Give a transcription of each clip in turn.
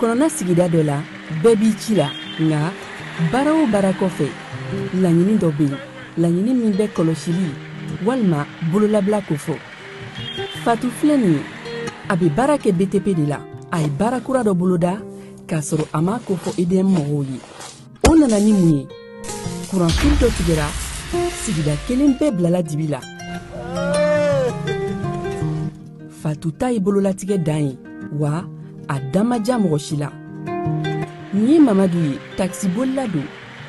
Dugukɔnɔna sigida dɔ la, bɛɛ b'i ci la, nka baara o baara kɔfɛ, laɲini dɔ bɛ yen, laɲini min bɛ kɔlɔsili walima bololabila kofɔ. Fatu filɛ nin ye, a bɛ baara kɛ BTP de la. A ye baara kura dɔ boloda k'a sɔrɔ a m'a kofɔ EDM mɔgɔw ye. O nana ni mun ye? Kuranfili dɔ tigɛra, sigida kelen bɛɛ bilala dibi la. Fatu ta ye bololatigɛ dan ye, wa a da ma diya mɔgɔ si la. Nin ye Mamadu ye, takisibolila don.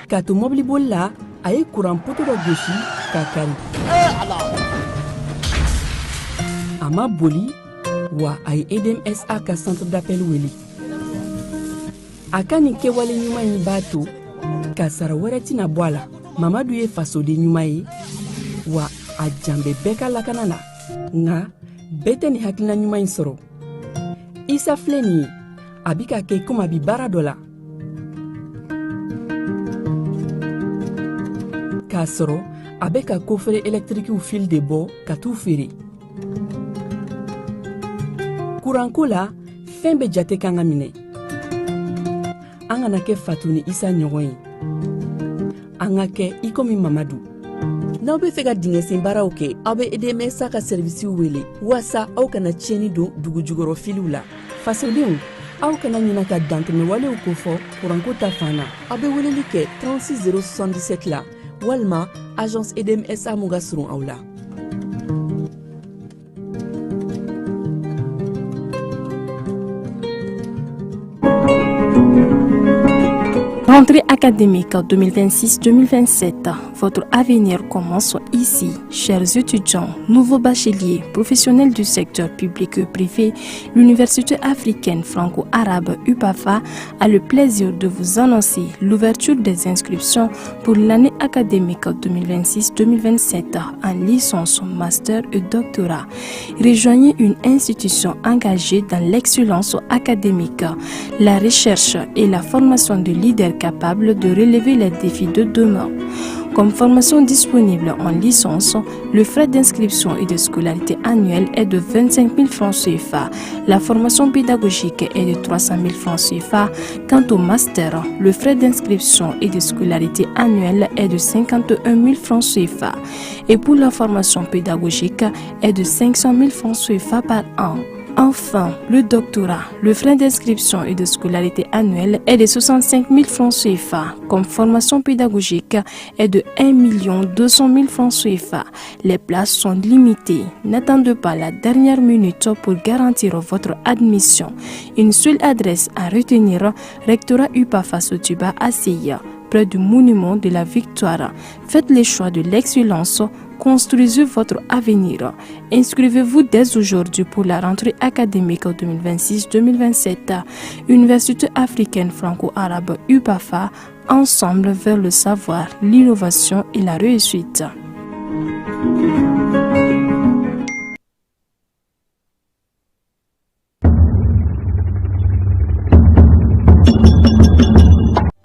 K'a to mɔbiliboli la, a ye kuran poto dɔ gosi k'a kari. A ma boli, wa a ye EDMSA ka centre d'appel wele. A ka nin kɛwale ɲuman in b'a to kasara wɛrɛ tɛna bɔ a la. Mamadu ye fasoden ɲuman ye, wa a jan bɛ bɛɛ ka lakana la. Nka bɛɛ tɛ nin hakilina ɲuman in sɔrɔ. Isa filɛ nin ye, a bɛ ka kɛ komi a bɛ baara dɔ la, k'a sɔrɔ a bɛ ka kofere ɛlɛtirikiw fil de bɔ ka t'u feere. Kuranko la, fɛn bɛɛ jate kan ka minɛ. An kana kɛ Fatu ni Isa ɲɔgɔn ye, an ka kɛ i komi Mamadu. N'aw bɛ fɛ ka dingɛsen baaraw kɛ, aw bɛ EDMSA ka sɛrivisiw wele waasa aw kana tiɲɛni don dugu jukɔrɔ filiw la. Fasodenw, aw kana ɲina ka dantɛmɛwalew kofɔ kuranko ta fan na. Aw bɛ weleli kɛ 36 077 la walima agence EDMSA mun ka surun aw la. Rentrée académique 2026-2027, votre avenir commence ici. Chers étudiants, nouveaux bacheliers, professionnels du secteur public et privé, l'Université africaine franco-arabe UPAFA a le plaisir de vous annoncer l'ouverture des inscriptions pour l'année académique 2026-2027 en licence, master et doctorat. Rejoignez une institution engagée dans l'excellence académique, la recherche et la formation de leaders capables de relever les défis de demain. Comme formation disponible en licence, le frais d'inscription et de scolarité annuelle est de 25 000 francs CFA. La formation pédagogique est de 300 000 francs CFA. Quant au master, le frais d'inscription et de scolarité annuelle est de 51 000 francs CFA. Et pour la formation pédagogique est de 500 000 francs CFA par an. Enfin, le doctorat, le frais d'inscription et de scolarité annuelle est de 65 000 francs CFA. Comme formation pédagogique est de 1 200 000 francs CFA. Les places sont limitées. N'attendez pas la dernière minute pour garantir votre admission. Une seule adresse à retenir, rectorat UPAFA Sotuba ACI, près du monument de la Victoire. Faites le choix de l'excellence. Construisez votre avenir. Inscrivez-vous dès aujourd'hui pour la rentrée académique 2026-2027. Université africaine franco-arabe UPAFA, ensemble vers le savoir, l'innovation et la réussite.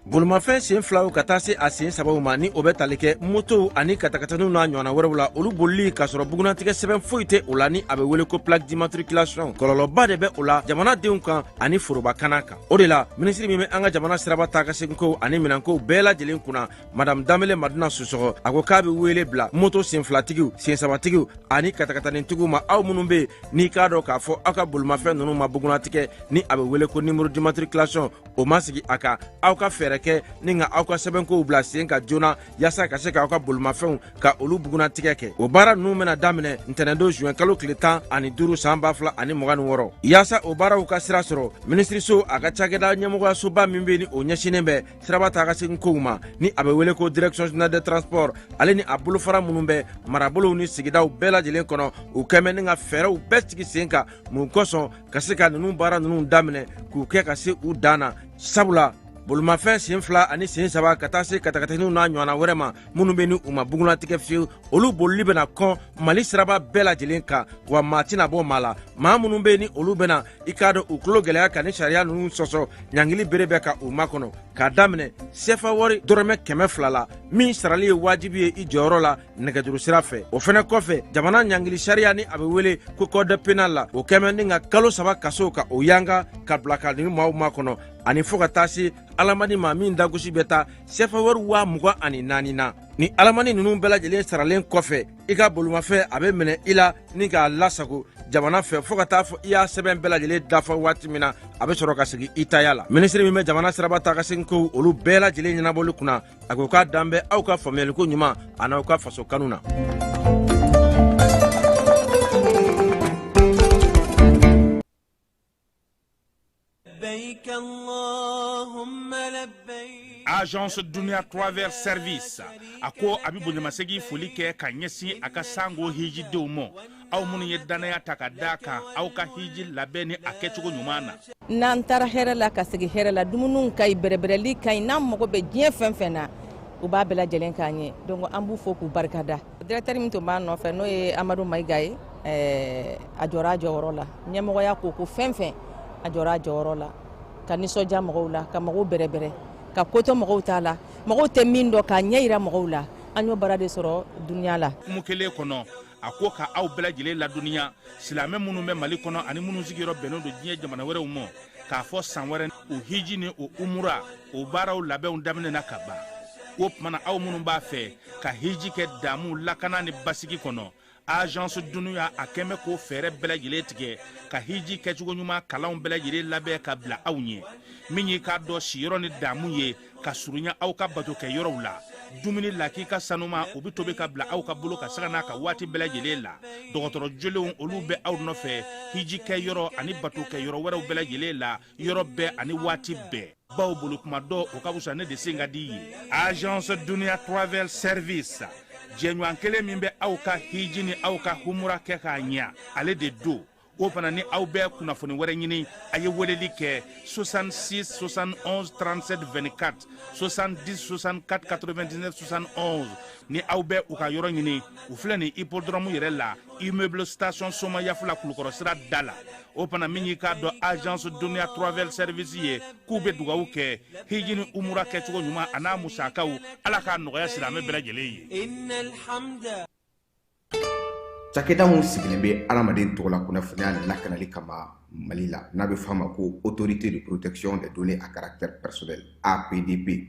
Bolimafɛn sen filaw ka taa se a sen sabaw ma, ni o bɛ tali kɛ motow ani katakataniw n'a ɲɔgɔnna wɛrɛw la, olu bolili k'a sɔrɔ bugunnatigɛ sɛbɛn foyi tɛ o la, ni a bɛ wele ko plaque d'immatriculation, kɔlɔlɔba de bɛ o la jamanadenw kan ani forobakana kan. O de la, minisiri min bɛ an ka jamana siraba taa ka seginkow ani minɛnkow bɛɛ lajɛlen kunna, Madame Danbele Madina Sisɔkɔ, a ko k'a bɛ wele bila moto senfilatigiw, sensabatigiw ani katakatanitigiw ma, aw minnu bɛ yen n'i k'a dɔn k'a fɔ aw ka bolimafɛn ninnu ma bugunnatigɛ, ni a bɛ wele ko numéro d'immatriculation, o ma sigi a kan, aw ka fɛɛrɛ kɛ ni ka aw ka sɛbɛnkow bila sen ka joona yaasa ka se k'aw ka bolimafɛnw ka olu bugunnatigɛ kɛ. O baara ninnu bɛna daminɛ ntɛnɛndon zuwɛn kalo tile 15 san 2026. Yaasa o baaraw ka sira sɔrɔ, minisiriso a ka cakɛda ɲɛmɔgɔyasoba min bɛ ni o ɲɛsinnen bɛ siraba taa ka segin kow ma, ni a bɛ wele ko Direction générale des transports, ale ni a bolofara minnu bɛ marabolow ni sigidaw bɛɛ lajɛlen kɔnɔ, u kɛmɛ ni ka fɛɛrɛw bɛɛ sigi sen kan mun kosɔn ka se ka ninnu baara ninnu daminɛ k'u kɛ ka se u dan na, sabula Bolimafɛn sen fila ani sen saba ka taa se katakataninw n'a ɲɔgɔnna wɛrɛ ma, minnu bɛ ni u ma bugunnatigɛ fiyewu, olu bolili bɛna kɔn Mali siraba bɛɛ lajɛlen kan, wa maa tɛna bɔ maa la. Maa minnu bɛ ni olu bɛna i k'a dɔn u tulo gɛlɛya ka ni sariya ninnu sɔsɔ, ɲangili bere bɛ ka u makɔnɔ k'a daminɛ sefa wari dɔrɔmɛ 200 la, min sarali ye wajibi ye i jɔyɔrɔ la nɛgɛjuru sira fɛ. O fɛnɛ kɔfɛ, jamana ɲangili sariya ni a bɛ wele ko code pénal la, o kɛmɛ ni ka kalo 3 kaso ka o yanga ka bila ka nin maaw makɔnɔ, ani fo ka taa se alamani ma min dagosi bɛ taa sefa wari 24,000 na. Ni alamani ninnu bɛɛ lajɛlen saralen kɔfɛ, i ka bolimafɛn a bɛ minɛ i la ni k'a lasago jamana fɛ fo ka taa fɔ i y'a sɛbɛn bɛɛ lajɛlen dafa waati min na, a bɛ sɔrɔ ka segin i taya la. Minisiri min bɛ jamana siraba taa ka segin kow olu bɛɛ lajɛlen ɲɛnabɔli kunna, a ko k'a dan bɛ aw ka faamuyaliko ɲuman an'aw ka faso kanu na. Agence Dunia Travel Service a ko a bɛ bonyamasegin foli kɛ ka ɲɛsin a ka sango hijidenw ma, aw minnu ye dannaya ta ka da kan aw ka hiji labɛn ni a kɛcogo ɲuman na. N'an taara hɛrɛ la ka segin hɛrɛ la, dumuniw ka ɲi, bɛrɛbɛrɛli ka ɲi, n'an mago bɛ diɲɛ fɛn fɛn na, u b'a bɛɛ lajɛlen k'an ye. Donc an b'u fo k'u barikada. Directeur min tun b'an nɔfɛ, n'o ye Amadu Mayiga ye, a jɔra a jɔyɔrɔ la. Ɲɛmɔgɔya ko fɛn fɛn, a jɔra a jɔyɔrɔ la ka nisɔndiya mɔgɔw la, ka mɔgɔw bɛrɛbɛrɛ, ka kotɔ mɔgɔw t'a la, mɔgɔw tɛ min dɔn k'a ɲɛ yira mɔgɔw la. An y'o baara de sɔrɔ Dunia la. Hukumu kelen kɔnɔ, a ko ka aw bɛɛ lajɛlen ladɔnniya, silamɛ minnu bɛ Mali kɔnɔ ani minnu sigiyɔrɔ bɛnnen don diɲɛ jamana wɛrɛw ma, k'a fɔ san wɛrɛ o hiji ni o umura o baaraw labɛnw daminɛna ka ban. O tuma na, aw minnu b'a fɛ ka hiji kɛ damu, lakana ni basigi kɔnɔ, Agence Dunia a kɛn bɛ k'o fɛɛrɛ bɛɛ lajɛlen tigɛ ka hiji kɛcogo ɲuman kalanw bɛɛ lajɛlen labɛn ka bila aw ɲɛ, min y'i k'a dɔn siyɔrɔ ni damu ye ka surunya aw ka bato kɛ yɔrɔw la. Dumuni lakika sanuma, o bɛ tobi ka bila aw ka bolo ka sanga n'a ka waati bɛɛ lajɛlen la. Dɔgɔtɔrɔ jolenw, olu bɛ aw nɔfɛ hiji kɛ yɔrɔ ani bato kɛ yɔrɔ wɛrɛw bɛɛ lajɛlen la, yɔrɔ bɛɛ ani waati bɛɛ, baw bolo kuma dɔ o ka fisa ne de sen ka di ye. Agence Dunia Travel Service, jɛɲɔgɔn kelen min bɛ aw ka hiji ni aw ka humura kɛ k'a ɲɛ, ale de don. O fana ni aw bɛ kunnafoni wɛrɛ ɲini, a ye weleli kɛ 66 71 37 24, 70 64 99 71. Ni aw bɛ u ka yɔrɔ ɲini, u filɛ nin hippodrome yɛrɛ la, immeuble station Somayafula, Kulukɔrɔ sira da la. O fana min y'i k'a dɔn Agence Dunia Travel Service ye, k'u bɛ dugawu kɛ hiji ni umura kɛcogo ɲuman a n'a musakaw, Ala k'a nɔgɔya silamɛ bɛɛ lajɛlen ye. Cakɛda min sigilen bɛ adamaden tɔgɔla kunnafoniya lakanali kama Mali la, n'a bɛ f'a ma ko Autorité de protection des données à caractère personnel, APDP,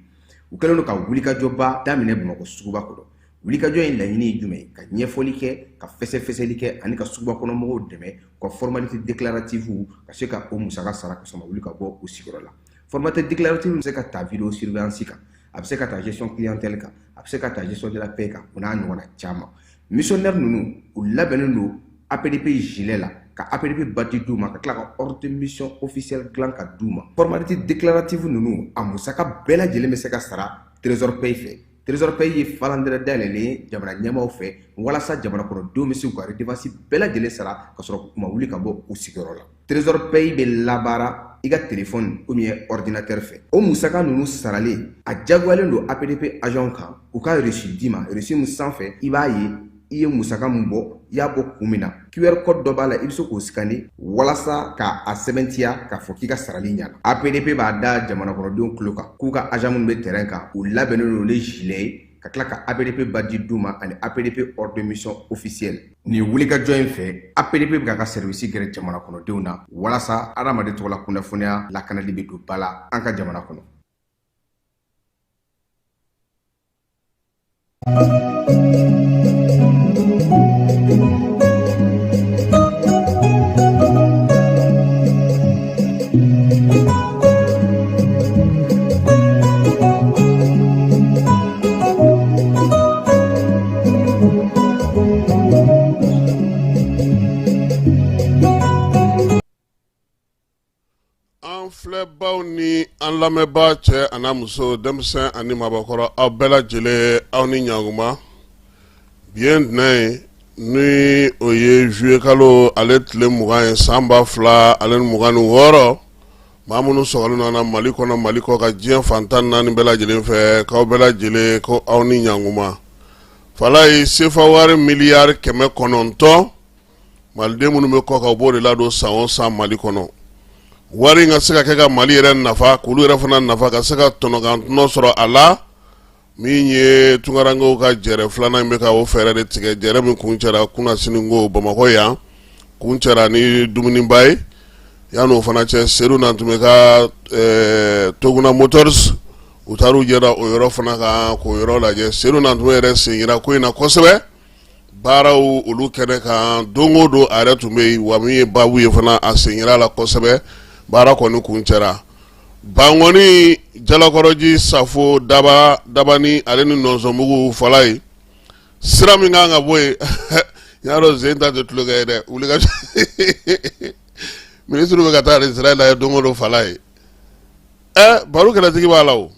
u kɛlen don ka wulikajɔba daminɛ Bamakɔ suguba kɔnɔ. Wulikajɔ in laɲini ye jumɛn ye? Ka ɲɛfɔli kɛ, ka fɛsɛfɛsɛli kɛ ani ka suguba kɔnɔ mɔgɔw dɛmɛ u ka formalité déclarative ka se ka o musaka sara ka sɔrɔ ma wuli ka bɔ u sigiyɔrɔ la. Formalité déclarative bɛ se ka ta vidéo surveillance kan, a bɛ se ka ta gestion clientèle kan, a bɛ se ka ta gestion de la paie kan, o n'a ɲɔgɔnna caman. Missionnaire ninnu, u labɛnnen don APDP gilet la, ka APDP badge d'u ma, ka tila ka ordre de mission officielle dilan ka d'u ma. Formalité déclarative ninnu, a musaka bɛɛ lajɛlen bɛ se ka sara Trésor Pay fɛ. Trésor Pay ye falandɛrɛ dayɛlɛlen ye jamana ɲɛmaaw fɛ walasa jamana kɔnɔdenw bɛ se k'u ka redevance bɛɛ lajɛlen sara ka sɔrɔ u ma wuli ka bɔ u sigiyɔrɔ la. Trésor Pay bɛ labaara i ka téléphone ou bien ordinateur fɛ. O musaka ninnu saralen, a jagoyalen don APDP agent kan u ka reçu d'i ma, reçu min sanfɛ i b'a ye i ye musaka min bɔ, i y'a bɔ kun min na. QR code dɔ b'a la, i bɛ se k'o scanner walasa ka a sɛbɛntiya k'a fɔ k'i ka sarali ɲana. APDP b'a da jamana kɔnɔdenw tulo kan k'u ka agent minnu bɛ terrain kan, u labɛnnen don ni gilet ye, ka tila ka APDP badge d'u ma ani APDP ordre de mission officielle. Nin wulikajɔ in fɛ, APDP bɛ k'a ka service gɛrɛ jamana kɔnɔdenw na walasa adamaden tɔgɔla kunnafoniya lakanali bɛ don ba la an ka jamana kɔnɔ. An filɛbaw ni an lamɛnbaa, cɛ an'a muso, denmisɛn ani mabɔkɔrɔ, aw bɛɛ lajɛlen, aw ni ɲankuma. Bi ye ntɛnɛn ye, ni o ye juillet kalo ale tile 20 ye, san 2026. Maa minnu sɔgɔlen don an na Mali kɔnɔ, Mali kɔ kan, diɲɛ fan 14 bɛɛ lajɛlen fɛ, k'aw bɛɛ lajɛlen ko aw ni ɲankuma. Falaye sefa wari miliyari 900 maliden minnu bɛ kɔ kan, u b'o de ladon san o san Mali kɔnɔ. Wari in ka se ka kɛ ka Mali yɛrɛ nafa, k'olu yɛrɛ fana nafa, ka se ka tɔnɔkan tɔnɔ sɔrɔ a la. Min ye tunkarankew ka jɛrɛ filanan in bɛ ka o fɛɛrɛ de tigɛ, jɛrɛ min kuncɛra kunasini ko Bamakɔ yan, kuncɛra ni dumuniba ye. Yan'o fana cɛ, Sedu Nantume ka Toguna Motors, u taara u jɛra o yɔrɔ fana kan k'o yɔrɔ lajɛ. Sedu Nantume yɛrɛ sen yera ko in na kosɛbɛ, baaraw olu kɛnɛ kan don o don a yɛrɛ tun bɛ yen, wa min ye baabu ye fana, a sen yera a la kosɛbɛ. Baara kɔni kuncɛra. Bankɔni, Jalakɔrɔji, Safo, Daba, Dabani ale ni Nɔnsɔnbugu, Falaye sira min kan ka bɔ yen, y'a dɔn sen ta tɛ tulonkɛ ye dɛ. Wuli ka minisiriw bɛ ka taa nin sira in lajɛ don o don. Falaye ɛ baro kɛlɛtigi b'a la o.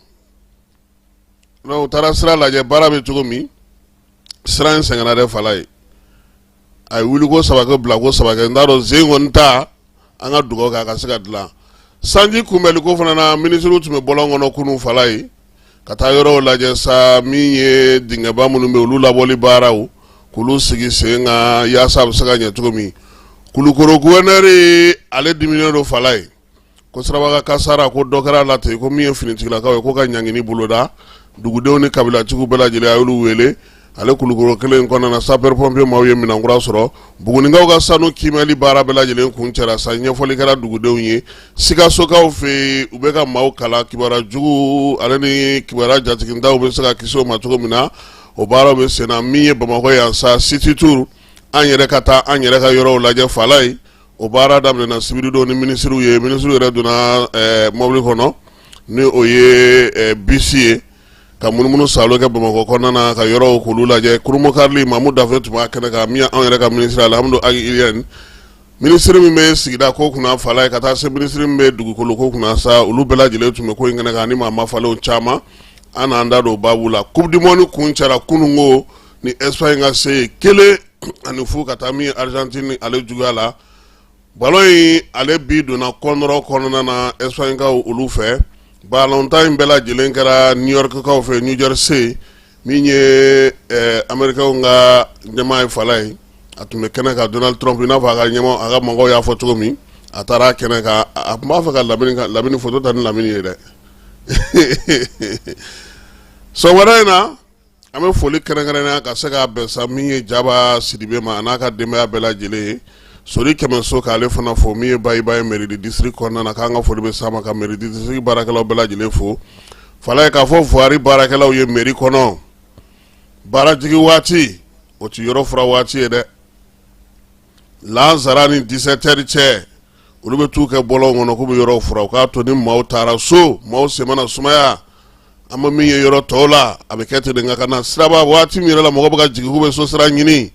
U taara sira lajɛ, baara bɛ cogo min, sira in sɛgɛnna dɛ. Falaye a ye wuliko saba kɛ, bilako saba kɛ, n t'a dɔn sen kɔni ta. An ka dugawu kɛ a ka se ka dilan. Sanji kunbɛnliko fana na, minisiriw tun bɛ bɔlɔn kɔnɔ kunun, Falaye, ka taa yɔrɔw lajɛ sa. Min ye dingɛba minnu bɛ olu labɔli baaraw, k'olu sigi sen kan yaasa a bɛ se ka ɲɛ cogo min. Kulukoro gouverneur ale diminen don, Falaye, ko siraba kasara ko dɔ kɛra la ten, ko min ye finitigilakaw ye, ko ka ɲangini boloda dugudenw ni kabilatigiw bɛɛ lajɛlen. A y'olu wele ale Kulukoro kelen in kɔnɔna na. Sapeur pompier maaw ye minɛnkura sɔrɔ. Bugunikaw ka sanu kiimɛli baara bɛɛ lajɛlen kuncɛra sa, ɲɛfɔli kɛra dugudenw ye. Sikasokaw fɛ yen, u bɛ ka maaw kalan kibaruya jugu ale ni kibaruya jatigintaw bɛ se ka kisi o ma cogo min na, o baaraw bɛ sen na. Min ye Bamakɔ yan sa, city tour, an yɛrɛ ka taa an yɛrɛ ka yɔrɔw lajɛ, Falaye, o baara daminɛna sibiridon ni minisiriw ye. Minisiriw yɛrɛ donna mɔbili kɔnɔ, ni o ye bisi ye, ka munumunu saalo kɛ Bamakɔ kɔnɔna na, ka yɔrɔw k'olu lajɛ. Kurunbonkarili, Mamu Dafe tun b'a kɛnɛ kan. Min anw yɛrɛ ka minisiri Alihamudu Agi Iliyɛni, minisiri min bɛ sigida ko kunna, Falaye, ka taa se minisiri min bɛ dugukolo ko kunna sa, olu bɛɛ lajɛlen tun bɛ ko in kɛnɛ kan ni maa mafalenw caman. An n'an da don baabu la. Coupe du monde kuncɛra kunun ko ni Espagne ka se ye 1-0 ka taa min ye Argentine ale juguya la. Ballon in ale bi donna kɔnɔrɔ kɔnɔna na Espagne kaw olu fɛ. Balontan in bɛɛ lajɛlen kɛra New York kaw fɛ, New Jersey. Min ye Américains ka ɲɛmaa ye, Falaye, a tun bɛ kɛnɛ kan. Donald Trump, i n'a fɔ a ka ɲɛmaa, a ka mɔgɔw y'a fɔ cogo min, a taara kɛnɛ kan. A tun b'a fɛ ka Lamini photo ta ni Lamini ye dɛ. Sɔgɔmada in na, an bɛ foli kɛrɛnkɛrɛnnenya ka se k'a bɛn sa min ye Jaba Sidibe ma, a n'a ka denbaya bɛɛ lajɛlen ye. Sori Kɛmɛso, k'ale fana fo. Min ye Bayiba ye mairie du district kɔnɔna na, k'an ka foli bɛ s'a ma, ka mairie du district baarakɛlaw bɛɛ lajɛlen fo. Falaye, k'a fɔ voirie baarakɛlaw ye mairie kɔnɔ, baarajigi waati o tɛ yɔrɔ fura waati ye dɛ. Lansara ni 17 heures cɛ, olu bɛ t'u kɛ bɔlɔn kɔnɔ k'u bɛ yɔrɔ fura. U k'a to ni maaw taara so, maaw sen mana sumaya, an bɛ min ye yɔrɔ tɔw la, a bɛ kɛ ten de. Nka ka na siraba waati min yɛrɛ la mɔgɔ bɛ ka jigin k'u bɛ so sira ɲini,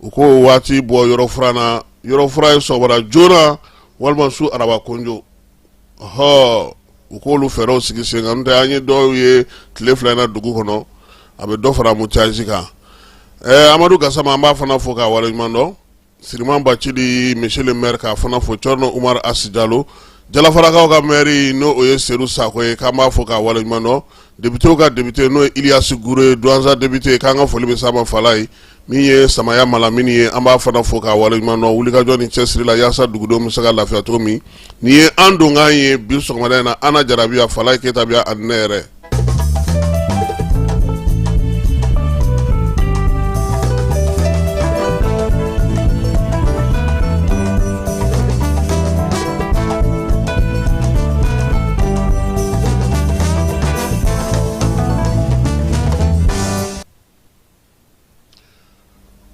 u k'o waati bɔ yɔrɔ furan na. Yɔrɔ furan ye sɔgɔmada joona walima su araba konjo hɔ, u k'olu fɛɛrɛw sigi sen kan. N'o tɛ, an ye dɔw ye tile 2 in na dugu kɔnɔ, a bɛ dɔ fara embouteillage kan. Amadu Gasama, an b'a fana fo k'a waleɲuman dɔn. Siriman Bacili, monsieur le maire, k'a fana fo. Cɔrɔnɔ Umar Asi Jalo, Jalafarakaw ka maire, n'o o ye Sedu Sako ye, k'an b'a fo k'a waleɲuman dɔn. Députéw ka député, n'o ye Iliyasi Gure ye, Douentza député, k'an ka foli bɛ s'a ma. Falaye, min ye Samaya Malamini ye, an b'a fana fo k'a waleɲuman dɔn wulikajɔ ni cɛsiri la yaasa dugudenw bɛ se ka lafiya cogo min. Nin ye an donkan ye bi sɔgɔmada in na. Ana Jarabiya, Falaye Keyita bɛ yan ani ne yɛrɛ.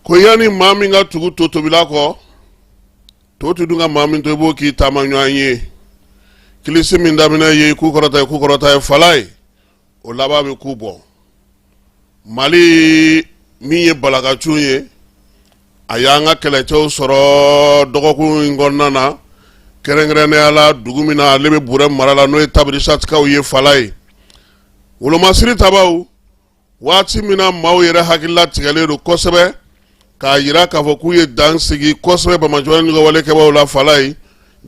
Ko yanni maa min ka tugu to tobila kɔ, to tɛ dun ka maa min to, i b'o k'i taama ɲɔgɔn ye. Kilisi min daminɛ ye ku kɔrɔta ye, ku kɔrɔta ye, Falaye, o laban bɛ ku bɔ. Mali min ye balakacun ye, a y'an ka kɛlɛcɛw sɔrɔ dɔgɔkun in kɔnɔna na, kɛrɛnkɛrɛnnenya la dugu min na ale bɛ Burɛ mara la, n'o ye Tabirisatikaw ye. Falaye, wolomasiri tabaw, waati min na maaw yɛrɛ hakilila tigɛlen don kosɛbɛ k'a jira k'a fɔ k'u ye dan sigi kosɛbɛ banbaanciwale ni ka walekɛbaaw la, Falaye,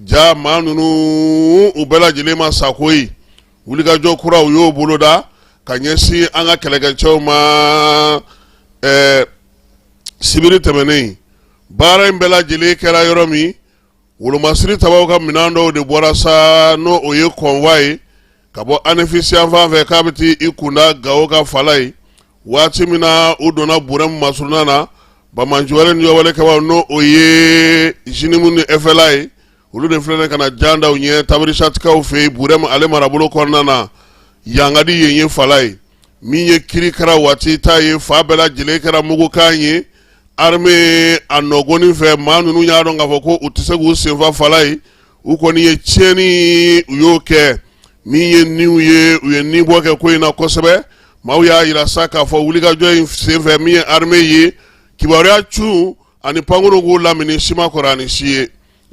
Ja maa ninnu u bɛɛ lajɛlen ma sa koyi. Wulikajɔ kura u y'o boloda ka ɲɛsin an ka kɛlɛkɛcɛw ma. Sibiri tɛmɛnen, baara in bɛɛ lajɛlen kɛra yɔrɔ min, wolomasiri tabaw ka minɛn dɔw de bɔra sa, n'o o ye convoi ye ka bɔ Anefisi yanfan fɛ k'a bɛ taa i kunda Gawo kan Falayi. Waati min na u donna Burɛmu masurunna na, banbaanciwale ni wale kɛbaaw, n'o o ye JNIM ni FLA ye, olu de filɛ ka na jan da u ɲɛ Tabarisatikaw fɛ yen Burɛmu ale marabolo kɔnɔna na. Yan ka di yen ye Falayi. Min ye kirikara waati ta ye, fan bɛɛ lajɛlen kɛra mugukan ye. Armée a nɔgɔnin fɛ, maa ninnu y'a dɔn k'a fɔ ko u tɛ se k'u senfa Falayi. U kɔni ye tiɲɛni u y'o kɛ. Min ye niw ye, u ye nibɔ kɛ ko in na kosɛbɛ. Maaw y'a jira sa k'a fɔ wulikajɔ in senfɛ, min ye armée ye, kibaruya cun ani pankurun k'u lamini si ma kɔrɔ ani si ye.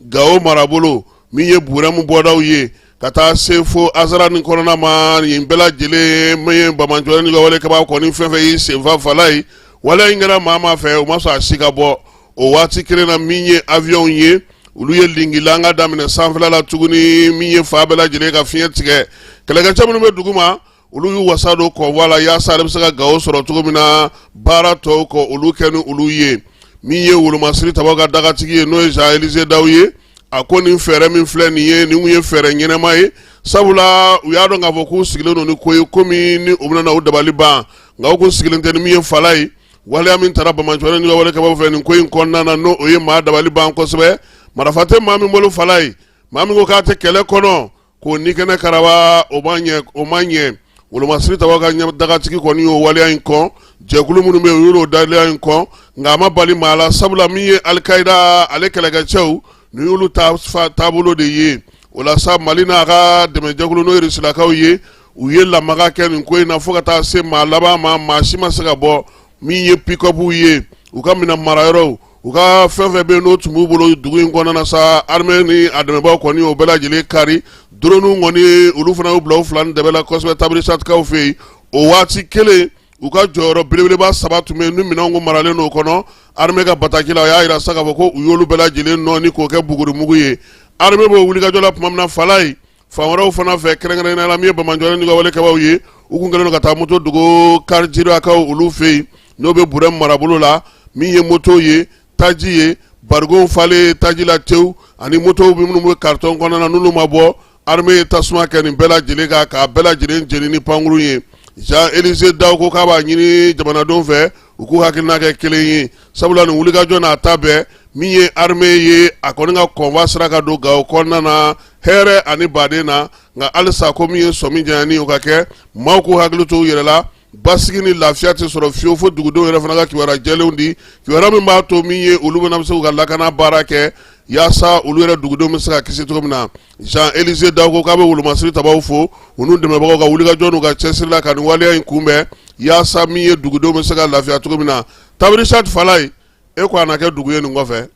Gawo marabolo, min ye Burɛmu bɔdaw ye ka taa se fo Azara ni kɔnɔna ma, nin bɛɛ lajɛlen min ye banbaanciwale ni wale kɛbaa kɔni fɛn fɛn y'i senfa Falayi, waleya in kɛra maa maa fɛ, u ma sɔn a si ka bɔ. O waati kelen na, min ye avion ye, olu ye lingilanga daminɛ sanfɛla la tuguni, min ye fan bɛɛ lajɛlen ka fiɲɛ tigɛ. Kɛlɛkɛcɛ minnu bɛ dugu ma, olu y'u wasa don convoi la yaasa ale bɛ se ka Gawo sɔrɔ cogo min na, baara tɔw kɔ olu kɛ ni olu ye. Min ye wolomasiri tabaw ka dagatigi ye, n'o ye Jean Élisée Daw ye, a ko nin fɛɛrɛ min filɛ nin ye, nin kun ye fɛɛrɛ ɲɛnama ye, sabula u y'a dɔn k'a fɔ k'u sigilen don ni ko ye, ko min ni u bɛna na u dabali ban, nka u kun sigilen tɛ ni min ye Falayi. Waleya min taara banbaanciwale ni wale kɛbaaw fɛ nin ko in kɔnɔna na, n'o o ye maa dabali ban kosɛbɛ. Marifa tɛ maa min bolo Falayi, maa min ko k'a tɛ kɛlɛ kɔnɔ, k'o ni kɛnɛ karawa, o ma ɲɛ, o ma ɲɛ. Wolomasiri tabaw ka dagatigi kɔni y'o waleya in kɔn. Jɛkulu minnu bɛ yen, u y'o waleya in kɔn, nka a ma bali maa la, sabula min ye Alikayida ale kɛlɛkɛcɛw, nin y'olu taabolo de ye. O la sa, Mali n'a ka dɛmɛjɛkulu, n'o ye Rusilakaw ye, u ye lamaga kɛ nin ko in na fo ka taa se maa laban ma, maa si ma se ka bɔ. Min ye pick-up ye, u ka minɛn marayɔrɔw, u ka fɛn fɛn bɛ yen n'o tun b'u bolo dugu in kɔnɔna na sa, armée ni a dɛmɛbaaw kɔni o bɛɛ lajɛlen kari. Drone kɔni, olu fana y'u bila u fila ni dɛbɛ la kosɛbɛ Tabarisatikaw fɛ yen. O waati kelen, u ka jɔyɔrɔ belebeleba saba tun bɛ yen ni minɛnw kun maralen don o kɔnɔ. Armée ka bataki la, o y'a jira sa k'a fɔ ko u y'olu bɛɛ lajɛlen nɔɔni k'o kɛ bugurimugu ye. Armée b'o wulikajɔ la tuma min na Falayi, fan wɛrɛw fana fɛ, kɛrɛnkɛrɛnnenya la min ye banbaanciwale ni ka wale kɛbaaw ye, u kun kɛlen don ka taa moto dogo Karijirakaw olu fɛ yen, n'o bɛ Burɛmu marabolo la. Min ye moto ye, taji ye, barigonw falen taji la tewu, ani motow bɛ minnu bɛ carton kɔnɔna na n'olu ma bɔ, armée ye tasuma kɛ nin bɛɛ lajɛlen kan k'a bɛɛ lajɛlen jeni ni pankurun ye. Jean Élisée Daw ko k'a b'a ɲini jamanadenw fɛ, u k'u hakilina kɛ kelen ye, sabula nin wulikajɔ n'a ta bɛɛ, min ye armée ye, a kɔni ka convoi sera ka don Gawo kɔnɔna na hɛrɛ ani baden na. Nka halisa, ko min ye sɔmi janyani, o ka kɛ, maaw k'u hakili to u yɛrɛ la. Basigi ni lafiya tɛ sɔrɔ fiyewu fo dugudenw yɛrɛ fana ka kibaruya jɛlenw di, kibaruya min b'a to min ye olu bɛna se k'u ka lakana baara kɛ yaasa olu yɛrɛ dugudenw bɛ se ka kisi cogo min na. Jean Élisée Daw ko k'a bɛ wolomasiri tabaw fo, u n'u dɛmɛbagaw ka wulikajɔ n'u ka cɛsiri la ka nin waleya in kunbɛn yaasa min ye dugudenw bɛ se ka lafiya cogo min na. Tabarisati Falayi, e ko a na kɛ dugu ye nin kɔfɛ.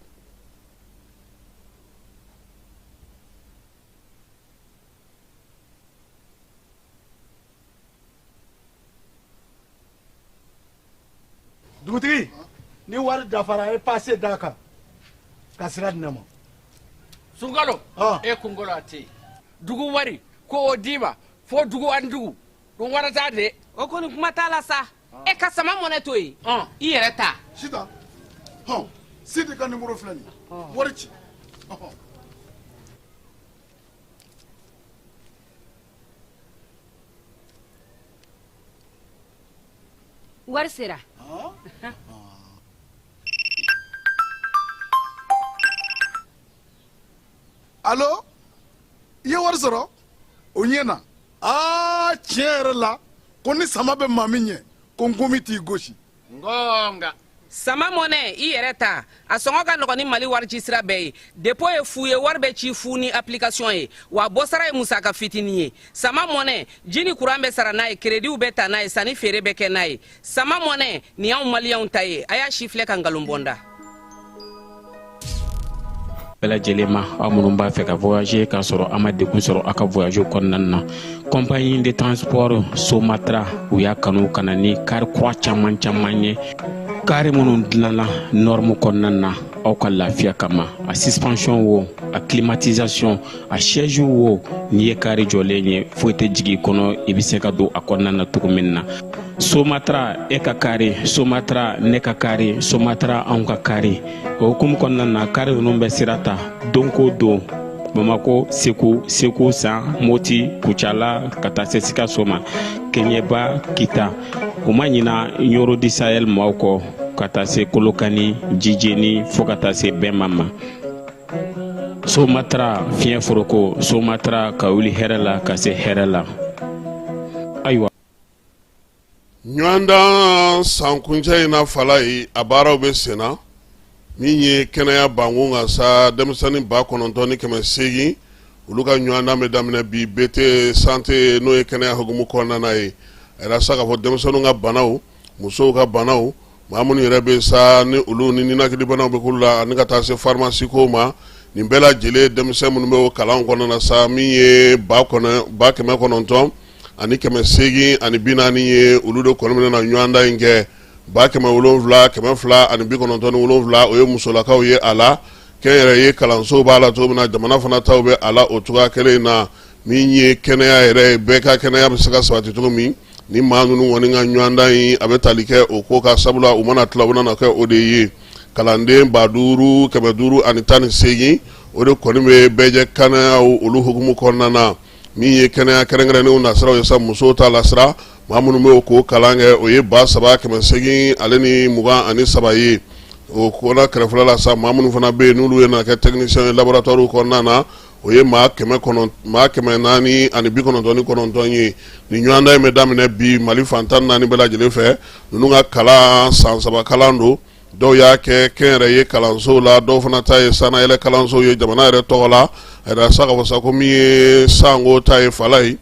Dugutigi, ni wari dafara, a ye pase d'a kan ka sira di ne ma. Sunkalo, e kunkolo a tɛ yen. Dugu wari ko o d'i ma fo dugu ani dugu dun wara t'a de. O kɔni, kuma t'a la sa. E ka sama mɔnɛ to yen, i yɛrɛ ta. Sitan, hɔn, Sidi ka nimoro filɛ nin ye, wari ci. Ɔhɔn. Wari sera. Alo, i ye wari sɔrɔ o ɲɛ na. Aa, tiɲɛ yɛrɛ la, ko ni sama bɛ maa min ɲɛ, ko nkomi t'i gosi. Ngonga. Sama mɔnɛ, i yɛrɛ ta, a sɔngɔ ka nɔgɔn ni Mali wari ci sira bɛɛ ye. Dépôt ye fu ye, wari bɛ ci fu ni application ye, wa bɔsara ye musaka fitinin ye. Sama mɔnɛ, ji ni kuran bɛ sara n'a ye, créditw bɛ ta n'a ye, sanni feere bɛ kɛ n'a ye. Sama mɔnɛ nin y'anw Maliyɛnw ta ye. A y'a si filɛ ka nkalon bɔ n da. Bɛɛ lajɛlen ma, aw minnu b'a fɛ ka voyager k'a sɔrɔ a ma degun sɔrɔ aw ka voyage kɔnɔna na, compagnie de transport Somatra, u y'a kanu ka na ni kari kura caman caman ye, kari minnu dilanna norme kɔnɔna na. aw ka lafiya kama. A suspension wo, a climatisation, a siège wo, n'i ye kari jɔlen ye, foyi tɛ jigin i kɔnɔ, i bɛ se ka don a kɔnɔna na cogo min na. Somatra e ka kari, Somatra ne ka kari, Somatra anw ka kari. O hukumu kɔnɔna na, kari ninnu bɛ sira ta don ko don Bamako, Segu, Segu San, Moti, Kucala, ka taa se Sikaso ma, Kɛɲɛba, Kita. U ma ɲina Ɲoro du Sahel maaw kɔ, ka taa se Kolokani, Jijeni, fo ka taa se Bɛnma ma. Somatra fiɲɛ foroko, Somatra ka wuli hɛrɛ la ka se hɛrɛ la. Ayiwa. Ɲɔgɔndan sankuncɛ in na Falayi, a baaraw bɛ sen na. Min ye kɛnɛya bankun kan sa, denmisɛnnin 9800, olu ka ɲɔgɔndan bɛ daminɛ bi BT santé, n'o ye kɛnɛya hukumu kɔnɔna ye. A yira sa k'a fɔ denmisɛnninw ka banaw, musow ka banaw, maa minnu yɛrɛ bɛ sa ni olu ni ninakilibanaw bɛ k'olu la, ani ka taa se pharmacie ko ma, nin bɛɛ lajɛlen denmisɛn minnu bɛ o kalan kɔnɔna sa, min ye 9840 ye, olu de kɔni bɛna ɲɔgɔndan in kɛ. 7297, o ye musolakaw ye. A la kɛnyɛrɛye kalansow b'a la cogo min na, jamana fana taw bɛ a la o cogoya kelen in na. Min ye kɛnɛya yɛrɛ ye, bɛɛ ka kɛnɛya bɛ se ka sabati cogo min, ni maa ninnu kɔni ka ɲɔgɔndan in, a bɛ tali kɛ o ko kan, sabula u mana tila, u bɛna kɛ o de ye. Kalanden 5518, o de kɔni bɛ bɛɛjɛ kɛnɛya olu hukumu kɔnɔna na. Min ye kɛnɛya kɛrɛnkɛrɛnnenw nasiraw ye sa, musow ta lasira, maa minnu bɛ k'o kalan kɛ, o ye 3823 ye. O kɔnɔ kɛrɛfɛla la sa, maa minnu fana bɛ yen n'olu ye na kɛ technicien ye laboratoire kɔnɔna na, o ye maa 499 ye. Nin ɲɔgɔndan in bɛ daminɛ bi Mali fan 14 bɛɛ lajɛlen fɛ. Ninnu ka kalan san 3 kalan don. Dɔw y'a kɛ kɛnyɛrɛye kalansow la, dɔw fana ta ye sannayɛlɛ kalansow ye jamana yɛrɛ tɔgɔ la. A yira sa k'a fɔ sa ko min ye sanko ta ye Falayi,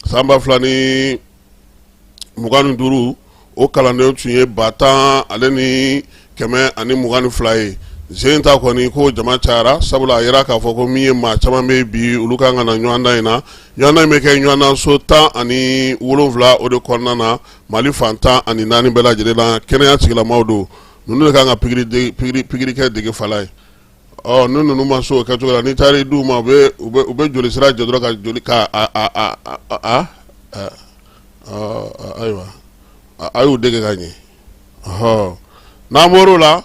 san 2025, o kalanden tun ye 10122 ye. Sen ta kɔni ko jama cayara, sabula a yira k'a fɔ ko min ye maa caman bɛ bi, olu kan ka na ɲɔgɔndan in na. Ɲɔgɔndan in bɛ kɛ ɲɔgɔndanso 17, o de kɔnɔna na, Mali fan 14 bɛɛ lajɛlen na. Kɛnɛya tigilamaw don, ninnu de kan ka pikiri kɛ dege Falayi. Ɔ ni ninnu ma se o kɛcogo la, n'i taara i d'u ma, u bɛ joli sira jɔ dɔrɔn ka joli ka a ayiwa, a y'u dege ka ɲɛ. Ɔhɔ, n'an bɔr'o la,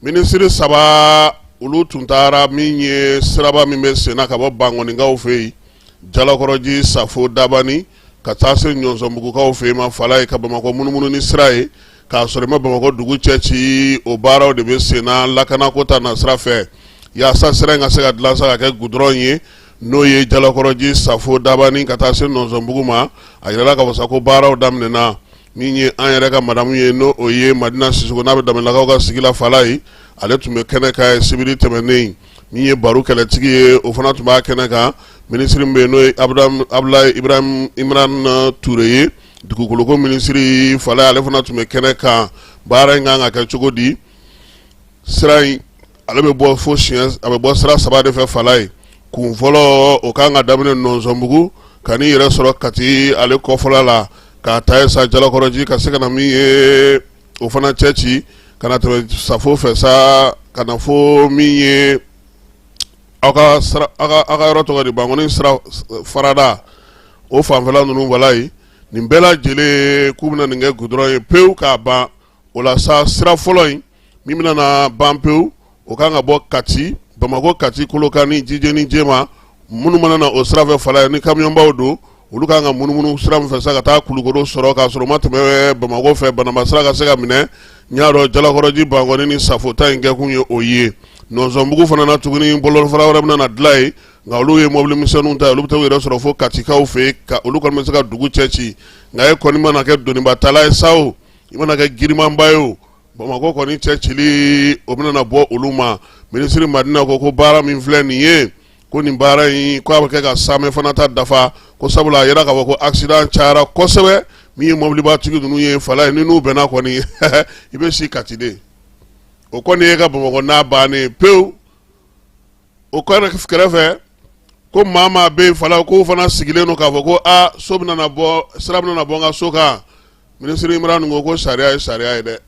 minisiri saba olu tun taara min ye siraba min bɛ senna ka bɔ Bankɔnikaw fɛ yen, Jalakɔrɔji, Safo, Dabani, ka taa se Ɲɔnsɔnbugukaw fɛ yen ma Falayi, ka Bamakɔ munumunu ni sira ye k'a sɔrɔ i ma Bamakɔ dugu cɛ ci. O baaraw de bɛ senna lakanako ta nasira fɛ, yaasa sira in ka se ka dilan sa ka kɛ gudɔrɔn ye, n'o ye Jalakɔrɔji, Safo, Dabani, ka taa se Nɔnsɔnbugu ma. A yirala k'a fɔ sa ko baaraw daminɛna. Min ye an yɛrɛ ka madamu ye, n'o o ye Madina Sisoko, n'a bɛ Danbɛlɛlakaw ka sigi la Falayi, ale tun bɛ kɛnɛ kan ye sibiri tɛmɛnen. Min ye baro kɛlɛtigi ye, o fana tun b'a kɛnɛ kan. Minisiri min bɛ yen, n'o ye Abudulayi Ibrahim Imran Ture ye, dugukoloko minisiri Falayi, ale fana tun bɛ kɛnɛ kan. Baara in kan ka kɛ cogo di? Sira in, ale bɛ bɔ fo siɲɛ, a bɛ bɔ sira saba de fɛ Falayi. Kun fɔlɔ, o kan ka daminɛ Nɔnsɔnbugu ka n'i yɛrɛ sɔrɔ Kati ale kɔfɔla la, k'a ta ye sa Jalakɔrɔji, ka se ka na min ye o fana cɛ ci, ka na tɛmɛ Safo fɛ sa, ka na fo min ye aw ka aw ka yɔrɔ tɔgɔ di, Bankɔni sira farada, o fanfɛla ninnu Falayi. Nin bɛɛ lajɛlen k'u bɛna nin kɛ gudɔrɔn ye pewu k'a ban. O la sa, sira fɔlɔ in min bɛna na ban pewu, o kan ka bɔ Kati, Bamakɔ, Kati, Kolokani, Jijeni, Jema. Minnu mana na o sira fɛ Falayi, ni kamiyɔnbaw don, olu kan ka munumunu sira min fɛ sa ka taa Kulukoro sɔrɔ k'a sɔrɔ u ma tɛmɛ Bamakɔ fɛ, Banamba sira ka se ka minɛ. N y'a dɔn Jalakɔrɔji, Bankɔni ni Safo ta in kɛkun ye o ye. Nɔnsɔnbugu fana na tuguni, bolofara wɛrɛ bɛna na dilan yen, nka olu ye mɔbili misɛnninw ta, olu bɛ taa u yɛrɛ sɔrɔ fo Katikaw fɛ yen, ka olu kɔni bɛ se ka dugu cɛ ci. Nka e kɔni mana kɛ donibatala ye sa o, i mana kɛ girimanba ye o, Bamakɔ kɔni cɛ cili, o bɛna bɔ olu ma. Minisiri Madina ko baara min filɛ nin ye, ko nin baara in, ko a bɛ kɛ ka samɛ fana ta dafa, ko sabula a yira k'a fɔ ko accident cayara kosɛbɛ. Min ye mɔbilibatigi ninnu ye Falayi, ni n'u bɛnna kɔni, i bɛ si Kati de. O kɔni ye ka Bamakɔ n'a bannen pewu. O kɛrɛfɛ, ko maa maa bɛ yen Falayi, k'o fana sigilen don k'a fɔ ko aa, so bɛna bɔ, sira bɛna bɔ n ka so kan. Minisiri Imran ko sariya ye sariya ye dɛ.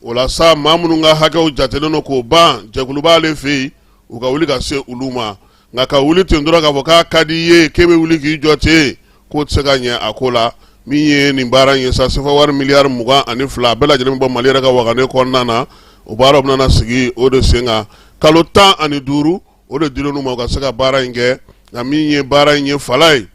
O la sa, maa minnu ka hakɛw jatelen don k'o ban, jɛkulu b'ale fɛ yen, u ka wuli ka se olu ma. Nka ka wuli ten dɔrɔn k'a fɔ k'a ka di i ye k'e bɛ wuli k'i jɔ ten, k'o tɛ se ka ɲɛ a ko la. Min ye nin baara in ye sa, sefa wari miliyari 22, a bɛɛ lajɛlen bɛ bɔ Mali yɛrɛ ka wagane kɔnɔna na. O baaraw bɛna sigi o de sen kan. Kalo 15 o de dilen u ma u ka se ka baara in kɛ. Nka min ye baara in ye fala ye,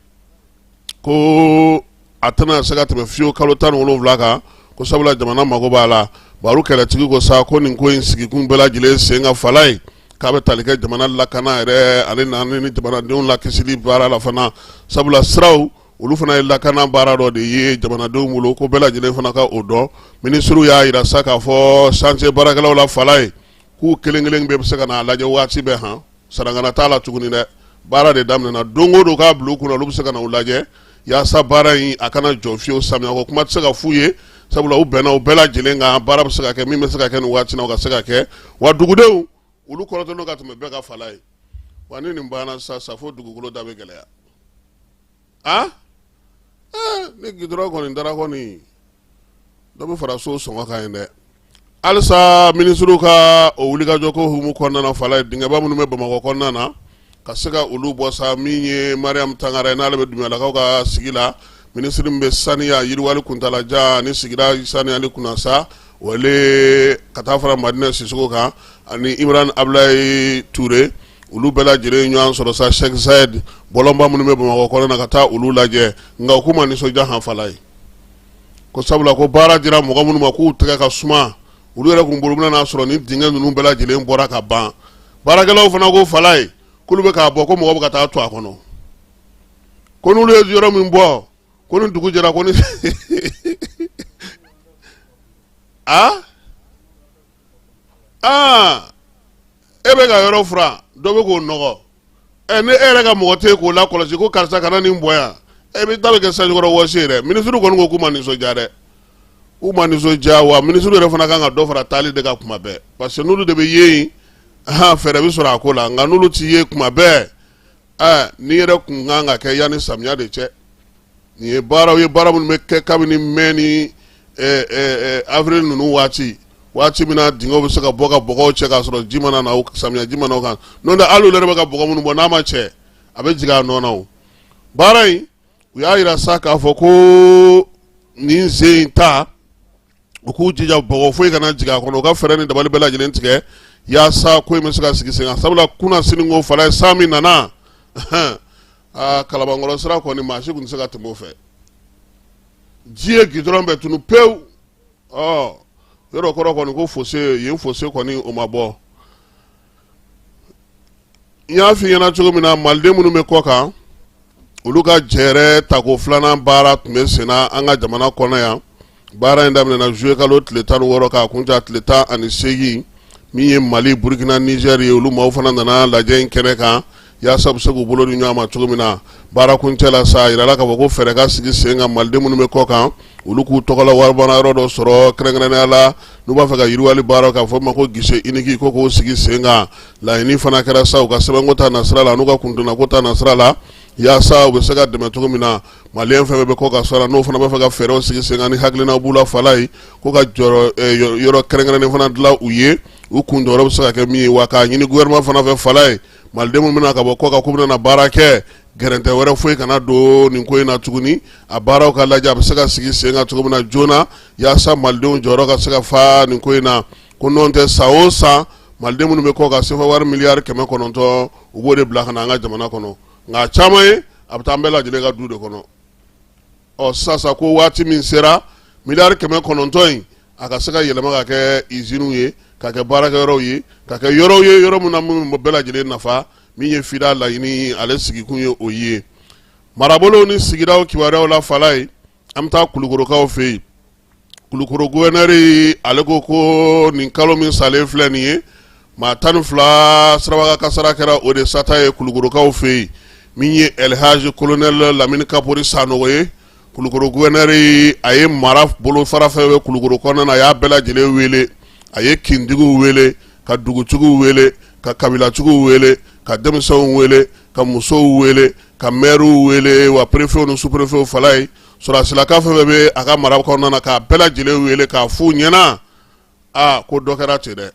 ko a tɛna se ka tɛmɛ fiyewu kalo 17 kan, ko sabula jamana mago b'a la. Baro kɛlɛtigi ko sa ko nin ko in sigikun bɛɛ lajɛlen sen kan fala ye, k'a bɛ tali kɛ jamana lakana yɛrɛ ale ni jamanadenw lakisili baara la fana, sabula siraw olu fana ye lakana baara dɔ de ye jamanadenw bolo, ko bɛɛ lajɛlen fana ka o dɔn. Minisiriw y'a jira sa k'a fɔ chantier baarakɛlaw la fala ye, k'u kelen kelen bɛɛ bɛ se ka n'a lajɛ waati bɛɛ. Han, sarangana t'a la tuguni dɛ, baara de daminɛna. Don o don k'a bila u kunna, olu bɛ se ka na u lajɛ yaasa baara in a kana jɔ fiyewu. Samiya ko kuma tɛ se ka f'u ye, sabula u bɛnna u bɛɛ lajɛlen kan, baara bɛ se ka kɛ min bɛ se ka kɛ nin waati na, o ka se ka kɛ. Wa dugudenw olu kɔrɔtɔlen don ka tɛmɛ bɛɛ ka fala ye. Wa ni nin banna sa, fo dugukolo da bɛ gɛlɛya. A ni gidɔrɔn kɔni dara kɔni, dɔ bɛ fara so sɔngɔ kan yen dɛ. Halisa minisiriw ka o wulikajɔ ko hukumu kɔnɔna na fala ye, dingɛba minnu bɛ Bamakɔ kɔnɔna na, ka se ka olu bɔ sa. Min ye Mariam Tangara ye, n'ale bɛ Dunbiyalakaw ka sigi la, minisiri min bɛ saniya yiriwali kuntalajan ni sigida saniyali kunna sa, wale ka taa fara Madina Sisoko kan ani Imran Abulayi Ture, olu bɛɛ lajɛlen ɲɔgɔn sɔrɔ sa Cheikh Zayed bɔlɔnba minnu bɛ Bamakɔ kɔnɔna na, ka taa olu lajɛ. Nka u k'u ma nisɔndiya han fala ye, ko sabula ko baara dira mɔgɔ minnu ma k'u tɛgɛ ka suma, olu yɛrɛ kun bolo bɛna n'a sɔrɔ ni dingɛ ninnu bɛɛ lajɛlen bɔra ka ban. Baarakɛlaw fana ko fala ye k'olu bɛ k'a bɔ, ko mɔgɔ bɛ ka taa to a kɔnɔ, ko n'olu ye yɔrɔ min bɔ, ko ni dugu jɛra, ko ni aa aa e bɛ ka yɔrɔ furan, dɔ bɛ k'o nɔgɔ. Ɛ, ni e yɛrɛ ka mɔgɔ tɛ yen k'o lakɔlɔsi ko karisa kana nin bɔ yan, e bɛ ta bɛ kɛ sanjikɔrɔ wɔsi ye dɛ. Minisiriw kɔni ko k'u ma nisɔndiya dɛ, k'u ma nisɔndiya. Wa minisiriw yɛrɛ fana kan ka dɔ fara taali de kan kuma bɛɛ, parce que n'olu de bɛ ye yen, fɛɛrɛ bɛ sɔrɔ a ko la. Nka n'olu ti ye kuma bɛɛ, ɛ, nin yɛrɛ kun kan ka kɛ yanni samiya de cɛ. Nin ye baaraw ye, baara minnu bɛ kɛ kabini mai ni avril ninnu waati, waati min na dingɛw bɛ se ka bɔ ka bɔgɔw cɛ k'a sɔrɔ ji ma na, samiya ji ma na o kan. N'o tɛ, hali olu yɛrɛ bɛ ka bɔgɔ minnu bɔ, n'a ma cɛ, a bɛ jigin a nɔ na. O baara in, u y'a jira sa k'a fɔ ko nin sen in ta, u k'u jija bɔgɔ foyi kana jigin a kɔnɔ, u ka fɛɛrɛ ni dabali bɛɛ lajɛlen tigɛ yaasa ko in bɛ se ka sigi sen kan, sabula kunna sini ko fala ye, san min nana, aa, Kalabankɔrɔ sira kɔni, maa si tun tɛ se ka tɛmɛ o fɛ. Ji ye gidɔrɔn bɛɛ tunu pewu. Ɔ, yɔrɔ kɔrɔ kɔni ko fossé yen, fossé kɔni o ma bɔ. N y'a f'i ɲɛna cogo min na, maliden minnu bɛ kɔ kan, olu ka jɛrɛ tako filanan baara tun bɛ senna an ka jamana kɔnɔ yan. Baara in daminɛna juillet kalo tile 16 k'a kuncɛ tile 18. Min ye Mali, Burukina, Niger ye, olu maaw fana nana lajɛ in kɛnɛ kan yaasa u bɛ se k'u bolo di ɲɔgɔn ma cogo min na. Baara kuncɛ la sa, a yirala k'a fɔ ko fɛɛrɛ ka sigi sen kan, maliden minnu bɛ kɔ kan, olu k'u tɔgɔla waribara yɔrɔ dɔ sɔrɔ, kɛrɛnkɛrɛnnenya la n'u b'a fɛ ka yiriwali baara k'a fɔ ma ko guichet unique, ko k'o sigi sen kan. Laɲini fana kɛra sa u ka sɛbɛnko ta nasira la, n'u ka kuntilenna ta nasira la, yaasa u bɛ se ka dɛmɛ cogo min na. Maliyɛn fɛn bɛɛ bɛ kɔ kan sɔrɔ, n'o fana b'a fɛ ka fɛɛrɛw sigi sen kan ni hakilina b'u la fala ye, ko ka yɔrɔ kɛrɛnkɛrɛnnen fana dilan u ye, u kun jɔyɔrɔ bɛ se ka kɛ min ye. Wa k'a ɲini gouvernement fana fɛ fala ye, maliden minnu bɛna ka bɔ kɔ kan k'u bɛna baara kɛ, gɛrɛntɛ wɛrɛ foyi kana don nin ko in na tuguni. A baaraw ka lajɛ a bɛ se ka sigi sen kan cogo min na joona, yaasa malidenw jɔyɔrɔ ka se ka fa nin ko in na. Ko n'o tɛ, san o san, maliden minnu bɛ kɔ kan, sefa wari miliyari 900, u b'o de bila ka na an ka jamana kɔnɔ. Nka a caman ye, a bɛ taa an bɛɛ lajɛlen ka du de kɔnɔ. Ɔ, sisan ko waati min sera, miliyari 900 in, a ka se ka yɛlɛma ka kɛ usines ye, ka kɛ baarakɛyɔrɔw ye, ka kɛ yɔrɔw ye, yɔrɔ min na minnu bɛɛ lajɛlen nafa. Min ye FIDA laɲini, ale sigikun ye o ye. Marabolow ni sigidaw kibaruyaw la fala ye, an bɛ taa Kulukorokaw fɛ yen. Kulukoro gouverneur, ale ko ko nin kalo min salen filɛ nin ye, maa 12 siraba kasara kɛra o de sata ye Kulukorokaw fɛ yen. Min ye Elhaji colonel Lamini Kapori Sanogo ye, Kulukoro gouverneur, a ye mara bolofara fɛn bɛ Kulukoro kɔnɔna na, a y'a bɛɛ lajɛlen wele. A ye kintigiw wele, ka dugutigiw wele, ka kabilatigiw wele, ka denmisɛnw wele, ka musow wele, ka maires wele, wa préfets ni sous-préfets fala ye, sɔrɔdasilaka fɛn fɛn bɛ a ka mara kɔnɔna na, k'a bɛɛ lajɛlen wele k'a f'u ɲɛna. Aa, ko dɔ kɛra ten dɛ,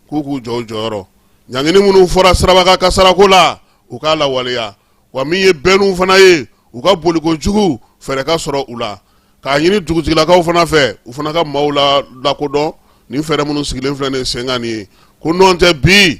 k'u k'u jɔ u jɔyɔrɔ. Ɲangini minnu fɔra sirabakan kasarako la, u k'a lawaleya. Wa min ye bɛnniw fana ye, u ka boliko jugu, fɛɛrɛ ka sɔrɔ u la. K'a ɲini dugutigilakaw fana fɛ, u fana ka maaw la lakodɔn nin fɛɛrɛ minnu sigilen filɛ nin sen kan nin ye. Ko nɔn tɛ bi,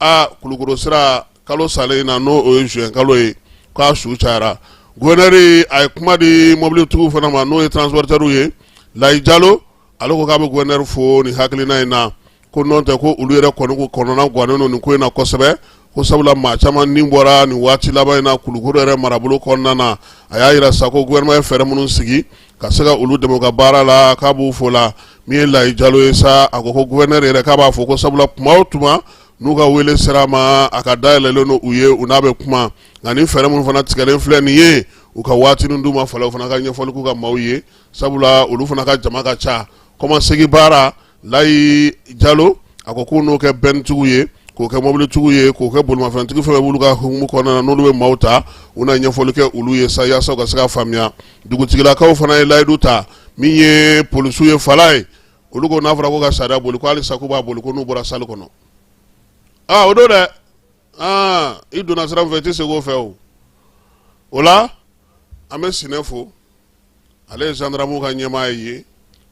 a Kulukoro sira kalo salen na, n'o o ye juin kalo ye, k'a su cayara. Gouverneur a ye kuma di mobilitigiw fana ma, n'o ye transporteurs ye. Layi Jalo, ale ko k'a bɛ gouverneur fo nin hakilina in na, ko nɔn tɛ ko olu yɛrɛ kɔni ko kɔnɔna gannen don nin ko in na kosɛbɛ, ko sabula maa caman ni bɔra nin waati laban in na Kulukoro yɛrɛ marabolo kɔnɔna na. A y'a jira sa ko gouvernement ye fɛɛrɛ minnu sigi ka se ka olu dɛmɛ u ka baara la, k'a b'u fo la. Min ye Layi Jalo ye sa, a ko ko gouverneur yɛrɛ k'a b'a fo, ko sabula tuma o tuma n'u ka wele sera a ma, a ka dayɛlɛlen don u ye, u n'a bɛ kuma. Nka ni fɛɛrɛ minnu fana tigɛlen filɛ nin ye, u ka waatinin d'u ma fɔlɔ, u fana ka ɲɛfɔli k'u ka maaw ye, sabula olu fana ka jama ka ca. Kɔmasegin baara, Layi Jalo a ko k'u n'o kɛ bɛntigiw ye, k'o kɛ mobilitigiw ye, k'o kɛ bolimafɛntigi fɛn b'olu ka hukumu kɔnɔna na, n'olu bɛ maaw ta, u na ɲɛfɔli kɛ olu ye sa yaasa u ka se ka faamuya. Dugutigilakaw fana ye layidu ta. Min ye polisiw ye, fala ye, olu ko n'a fɔra ko ka sariya boli, ko halisa k'u b'a boli, ko n'u bɔra salle kɔnɔ. Aa, o don dɛ, aa, i donna sira min fɛ, i tɛ segin o fɛ. O o la, an bɛ Sinɛ fo, ale ye gendarmew ka ɲɛmaa ye.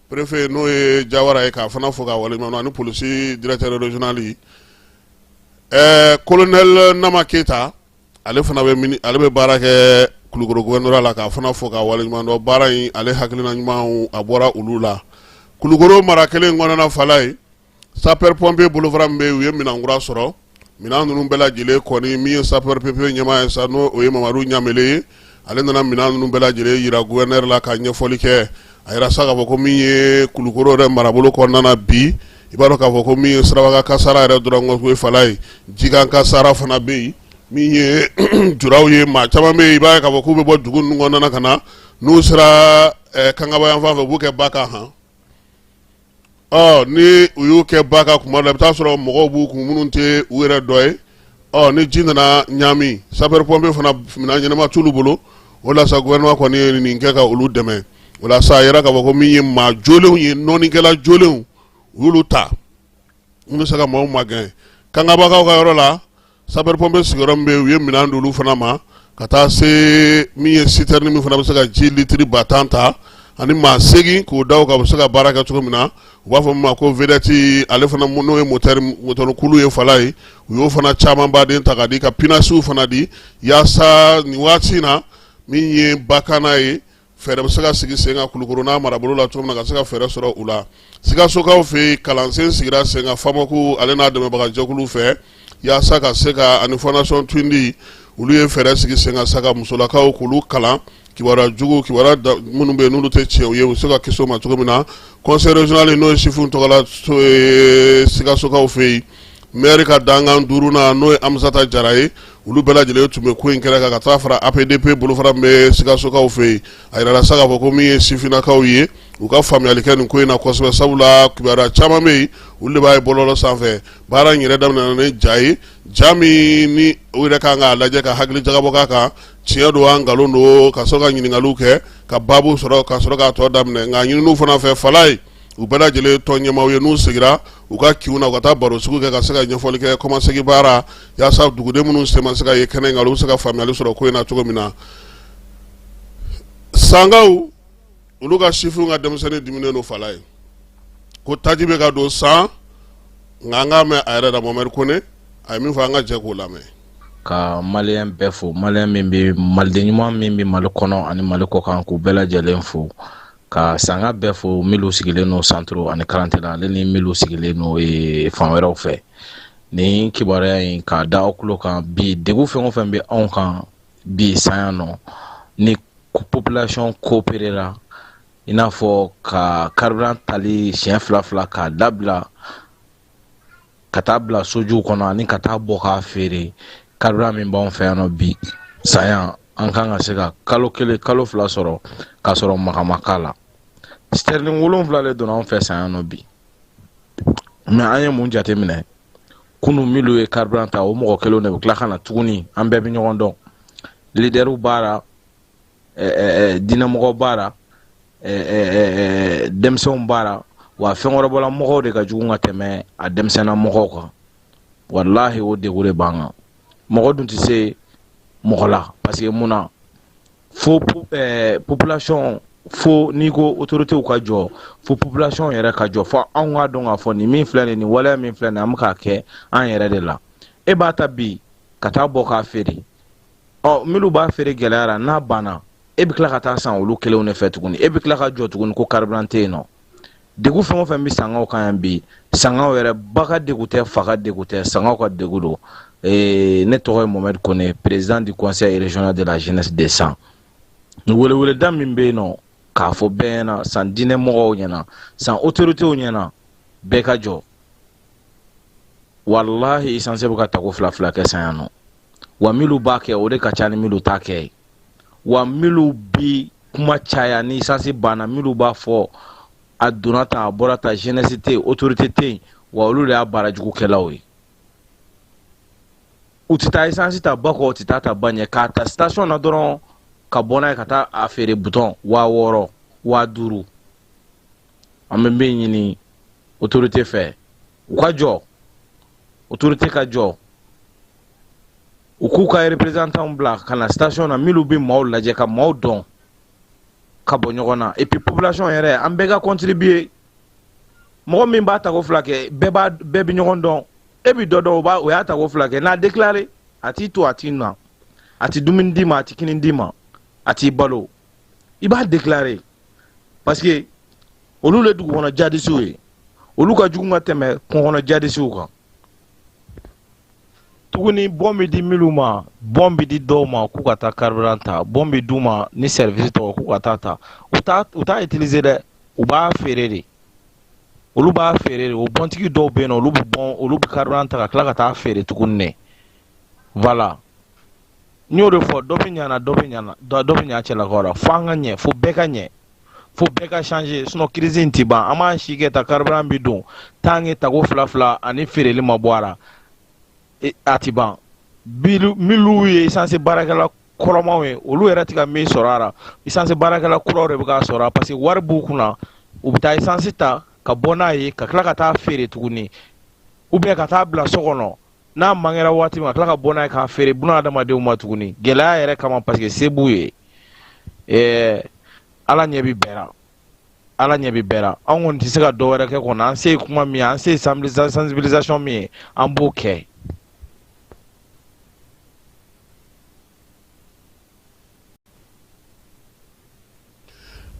Préfet, n'o ye Jawara ye, k'a fana fo k'a waleɲuman dɔn, ani polisi directeur régional colonel Nama Keyita, ale fana bɛ ale bɛ baara kɛ Kulukoro gouvernorat la, k'a fana fo k'a waleɲuman dɔn. Baara in, ale hakilina ɲuman, a bɔra olu la. Kulukoro mara kelen kɔnɔna, fala ye, sapeur pompier bolofara min bɛ yen, u ye minɛn kura sɔrɔ. Minɛn ninnu bɛɛ lajɛlen kɔni, min ye sapeur pompier ɲɛmaa ye sa, n'o o ye Mamadu Ɲamele ye, ale nana minɛn ninnu bɛɛ lajɛlen yira gouverneur la ka ɲɛfɔli kɛ. A yira sa k'a fɔ ko min ye Kulukoro yɛrɛ marabolo kɔnɔna na bi, i b'a dɔn k'a fɔ ko min ye sirabakan kasara yɛrɛ dɔrɔn ko ye, fala ye, jikan kasara fana bɛ yen. Min ye juraw ye, maa caman bɛ yen, i b'a ye k'a fɔ k'u bɛ bɔ dugu ninnu kɔnɔna na ka na, n'u sera Kangaba yan fan fɛ, u b'u kɛ ba kan han. Ɔ, ni u y'u kɛ ba kan kuma dɔ la, i bɛ taa sɔrɔ mɔgɔw b'u kun minnu tɛ u yɛrɛ dɔ ye. Ɔ, ni ji nana ɲaami, sapeur pompier fana minɛn ɲɛnama t'olu bolo. O la sa, gouvernement kɔni ye nin kɛ ka olu dɛmɛ. O la sa, a yira k'a fɔ ko min ye maa jolenw ye, nɔnikɛla jolenw, u y'olu ta, n bɛ se ka maaw magɛn Kangabakaw ka yɔrɔ la. Sapeur pompier sigiyɔrɔ min bɛ yen, u ye minɛn d'olu fana ma, ka taa se min ye citerne min fana bɛ se ka ji litiri 10 000 ta, ani maa 8 k'o da u kan, u bɛ se ka baara kɛ cogo min na, u b'a fɔ min ma ko vedette, ale fana n'o ye moteur kulu ye, fala ye, u y'o fana caman baden ta ka di, ka pinasiw fana di, yaasa nin waati in na, min ye bakana ye, fɛɛrɛ bɛ se ka sigi sen kan Kulukoro n'a marabolo la cogo min na, ka se ka fɛɛrɛ sɔrɔ u la. Sikasokaw fɛ yen, kalansen sigira sen kan FAMACHO ale n'a dɛmɛbagajɛkulu fɛ, yaasa ka se ka, ani fondation Tundi, olu ye fɛɛrɛ sigi sen kan sa ka musolakaw k'olu kalan kibaruya jugu, kibaruya minnu bɛ yen n'olu tɛ tiɲɛ ye, u bɛ se ka kisi o ma cogo min na. Conseil régional, n'o ye sifinw tɔgɔla so ye Sikasokaw fɛ yen, maire ka dankan duurunan, n'o ye Amisata Jara ye, olu bɛɛ lajɛlen tun bɛ ko in kɛnɛ kan, ka taa fara APDP bolofara min bɛ Sikasokaw fɛ yen. A yirala sa k'a fɔ ko min ye sifinnakaw ye, u ka faamuyali kɛ nin ko in na kosɛbɛ, sabula kibaruya caman bɛ yen, olu de b'a ye bɔlɔlɔ sanfɛ. Baara in yɛrɛ daminɛna ni ja ye, ja min ni u yɛrɛ kan k'a lajɛ ka hakili jagabɔ k'a kan, tiɲɛ don wa nkalon don, ka sɔrɔ ka ɲininkaliw kɛ ka baabu sɔrɔ, ka sɔrɔ k'a tɔ daminɛ. Nka ɲininiw fana fɛ, fala ye, u bɛɛ lajɛlen tɔn ɲɛmaaw ye, n'u seginna u ka kinw na, u ka taa baro sugu kɛ ka se ka ɲɛfɔli kɛ kɔmasegin baara, yaasa duguden minnu sen ma se ka ye kɛnɛ in kan, olu bɛ se ka faamuyali sɔrɔ ko in na cogo min na. Sankaw, olu ka sifinw ka denmisɛnnin diminen don, fala ye, ko taji bɛ ka don san, nka an k'a mɛn a yɛrɛ da. Mohamed Kone, a ye min fɔ, an ka jɛ k'o lamɛn. Ka maliyɛn bɛɛ fo, maliyɛn min bɛ, maliden ɲuman min bɛ Mali kɔnɔ ani Mali kɔkan, k'u bɛɛ lajɛlen fo, ka sanga bɛɛ fo, minnu sigilen don Santoro ani Karantela, ale ni minnu sigilen don fan wɛrɛw fɛ. Nin kibaruya in k'a da aw tulo kan bi, degun fɛn o fɛn bɛ anw kan bi san yan nɔ, ni population coopérera, i n'a fɔ ka carburant tali siɲɛ fila fila k'a dabila, ka taa bila sojuw kɔnɔ ani ka taa bɔ k'a feere, carburant min b'anw fɛ yan nɔ bi san yan, an kan ka se ka kalo 1, kalo 2 sɔrɔ k'a sɔrɔ maga ma k'a la. Citerne 7 de donna anw fɛ san yan nɔ bi. Mais an ye mun jateminɛ? Kunun minnu ye carburant ta, o mɔgɔ kelenw de bɛ tila ka na tuguni. An bɛɛ bɛ ɲɔgɔn dɔn, leaderw b'a la, diinɛmɔgɔ b'a la, denmisɛnw b'a la. Wa fɛnkɔrɔbala mɔgɔw de ka jugu ka tɛmɛ a denmisɛnna mɔgɔw kan. Walahi, o degun de b'an kan. Mɔgɔ dun tɛ se mɔgɔ la, parce que mun na fo population, fo n'i ko autorités ka jɔ, fo population yɛrɛ ka jɔ, fo anw k'a dɔn k'a fɔ nin min filɛ nin, nin waleya min filɛ nin, an bɛ k'a kɛ an yɛrɛ de la. E b'a ta bi ka taa bɔ k'a feere, ɔ minnu b'a feere gɛlɛyara, n'a banna, e bɛ tila ka taa san olu kelenw de fɛ tuguni. E bɛ tila ka jɔ tuguni ko carburant tɛ yen nɔ. Degun fɛn o fɛn bɛ sangaw kan yan bi, sangaw yɛrɛ ba ka degun tɛ, fa ka degun tɛ, sangaw ka degun don. Ne tɔgɔ ye Mohamed Kone, président du conseil régional de la jeunesse de San. Ni weleweleda min bɛ yen nɔ k'a fɔ bɛɛ ɲɛna, San diinɛ mɔgɔw ɲɛna, San autorités ɲɛna, bɛɛ ka jɔ. Walahi, essence bɛ ka tako fila fila kɛ San yan nɔ. Wa minnu b'a kɛ, o de ka ca ni minnu t'a kɛ ye. Wa minnu bi kuma caya ni essence banna, minnu b'a fɔ a donna tan, a bɔra tan, jeunesse tɛ yen, autorité tɛ yen, wa olu de y'a baarajugukɛlaw ye. U tɛ taa essence ta ba kɔ, u tɛ taa ta ba ɲɛ, k'a ta station na dɔrɔn ka bɔ n'a ye ka taa a feere butɔn 6000, 5000. An bɛ min ɲini autorité fɛ, u ka jɔ, autorité ka jɔ, u k'u ka représentant bila ka na station na, minnu bɛ maaw lajɛ ka maaw dɔn ka bɔ ɲɔgɔn na. Et puis population yɛrɛ, an bɛɛ ka contribuer. Mɔgɔ min b'a tako fila kɛ, bɛɛ b'a, bɛɛ bɛ ɲɔgɔn dɔn. E bi dɔ dɔn, o b'a, o y'a tako fila kɛ, n'a déclaré, a t'i to, a t'i na, a ti dumuni d'i ma, a ti kini d'i ma, a t'i balo. I b'a déclaré, parce que olu le dugukɔnɔ jadisiw ye, olu ka jugu ka tɛmɛ kungokɔnɔ jadisiw kan tuguni. Bon bɛ di minnu ma, bon bɛ di dɔw ma k'u ka taa carburant ta. Bon bɛ d'u ma ni service tɔgɔ k'u ka taa ta, u t'a utiliser dɛ, u b'a feere de, olu b'a feere de. O bɔntigi dɔw bɛ yen nɔ, olu bɛ bɔn, olu bɛ carburant ta ka tila ka taa feere tuguni de. Voilà, n y'o de fɔ, dɔ bɛ ɲana, dɔ bɛ ɲana, dɔ bɛ ɲa cɛlakaw la. Fo an ka ɲɛ, fo bɛɛ ka ɲɛ, fo bɛɛ ka changer, sinon crise in ti ban. An b'an si kɛ ta, carburant bi don tant que tako fila fila ani feereli ma bɔ a la, a ti ban. Minnu ye essence baarakɛla kɔrɔmaw ye, olu yɛrɛ ti ka min sɔrɔ a la, essence baarakɛla kuraw de bɛ k'a sɔrɔ a, parce que wari b'u kunna. U bɛ taa essence ta ka bɔ n'a ye ka tila ka taa feere tuguni, ou bien ka taa bila so kɔnɔ, n'a mankɛra waati min, ka tila ka bɔ n'a ye k'a feere buna adamadenw ma tuguni, gɛlɛya yɛrɛ kama, parce que se b'u ye. Ala ɲɛ bi bɛɛ la, Ala ɲɛ bi bɛɛ la. Anw kɔni tɛ se ka dɔ wɛrɛ kɛ kɔni. An se ye kuma min ye, an se ye sensibilisation min ye, an b'o kɛ.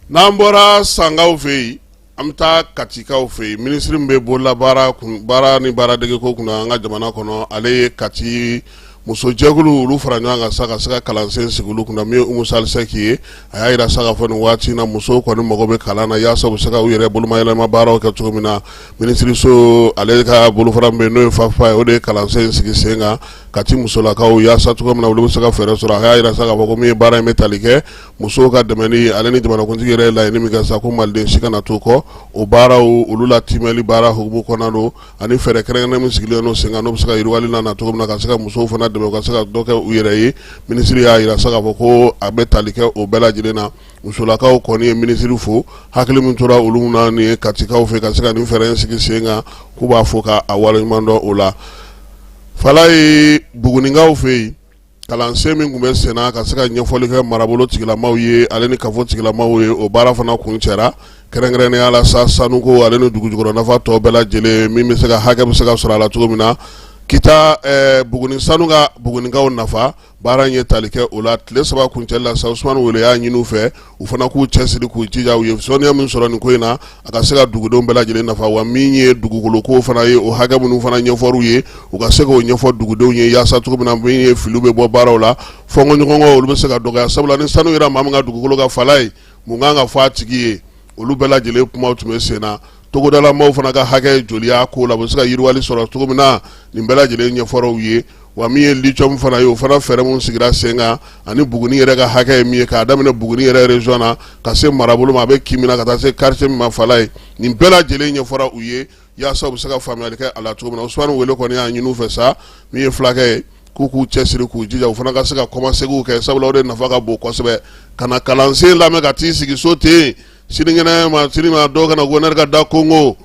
N'an bɔra Sankaw fɛ yen, an bɛ taa Katikaw fɛ yen. Minisiri min bɛ bololabaara kun, baara ni baaradegeko kunna an ka jamana kɔnɔ, ale ye Kati musojɛkulu olu fara ɲɔgɔn kan sa ka se ka kalansen sigi olu kunna. Min ye Umu Sali Sɛki ye, a y'a jira sa k'a fɔ nin waati in na, musow kɔni mago bɛ kalan na yaasa u bɛ se ka u yɛrɛ bolomayɛlɛma baaraw kɛ cogo min na. Minisiriso ale ka bolofara min bɛ yen, n'o ye FAFPA ye, o de ye kalansen sigi sen kan Kati musolakaw, yaasa cogo min na olu bɛ se ka fɛɛrɛ sɔrɔ. A y'a jira sa k'a fɔ ko min ye baara in bɛ tali kɛ musow ka dɛmɛni ale ni jamanakuntigi yɛrɛ ye laɲini min kɛ sa ko maliden si kana to kɔ, o baaraw olu la timɛli baara hukumu kɔnɔna don, ani fɛɛrɛ kɛrɛnkɛrɛnnen min sigilen don sen kan, n'o bɛ se ka yiriwali nana cogo min na, ka se ka musow fana dɛmɛ u ka se ka dɔ kɛ u yɛrɛ ye. Minisiri y'a jira sa k'a fɔ ko a bɛ tali kɛ o bɛɛ lajɛlen na. Musolakaw kɔni ye minisiri fo, hakili min tora olu na nin ye Katikaw fɛ ka se ka nin fɛɛrɛ in sigi sen kan, k'u b'a fo k'a waleɲuman dɔn o la. Falaye, Bugunikaw fɛ yen, kalansen min tun bɛ senna ka se ka ɲɛfɔli kɛ marabolo tigilamaw ye ale ni kafo tigilamaw ye, o baara fana kuncɛra. Kɛrɛnkɛrɛnnenya la sa, sanuko ale ni dugu jukɔrɔ nafa tɔ bɛɛ lajɛlen min bɛ se ka hakɛ bɛ se ka sɔrɔ a la cogo min na kita Buguni sanu ka Bugunikaw nafa, baara in ye tali kɛ o la. Tile 3 kuncɛli la sa, Usumani Wele y'a ɲini u fɛ, u fana k'u cɛsiri k'u jija, u ye sɔnniya min sɔrɔ nin ko in na, a ka se ka dugudenw bɛɛ lajɛlen nafa. Wa min ye dugukolo ko fana ye, o hakɛ minnu fana ɲɛfɔr'u ye, u ka se k'o ɲɛfɔ dugudenw ye, yaasa cogo min na min ye filiw bɛ bɔ baaraw la, fɔnkɔɲɔgɔnkɔ olu bɛ se ka dɔgɔya. Sabula ni sanu yera maa min ka dugukolo kan, Falaye, mun kan ka fɔ a tigi ye? Olu bɛɛ lajɛlen kumaw tun bɛ sen na. Togodalamaw fana ka hakɛ ye joli y'a ko la, u bɛ se ka yiriwali sɔrɔ cogo min na, nin bɛɛ lajɛlen ɲɛfɔra u ye. Wa min ye lithium fana ye, o fana fɛɛrɛ min sigira sen kan, ani Buguni yɛrɛ ka hakɛ ye min ye, k'a daminɛ Buguni yɛrɛ région na ka se marabolo ma, a bɛ kin min na ka taa se quartier min ma, Falaye, nin bɛɛ lajɛlen ɲɛfɔra u ye yaasa u bɛ se ka faamuyali kɛ a la cogo min na. Usumani Wele kɔni y'a ɲini u fɛ sa, min ye fulakɛ ye, k'u k'u cɛsiri k'u jija, u fana ka se ka kɔmasegiw kɛ, sabula o de nafa ka bon kosɛbɛ. Ka na kalansen lamɛn ka t'i sigi so ten. Sinikɛnɛ ma sini ma dɔw kana gouverneur ka da kongo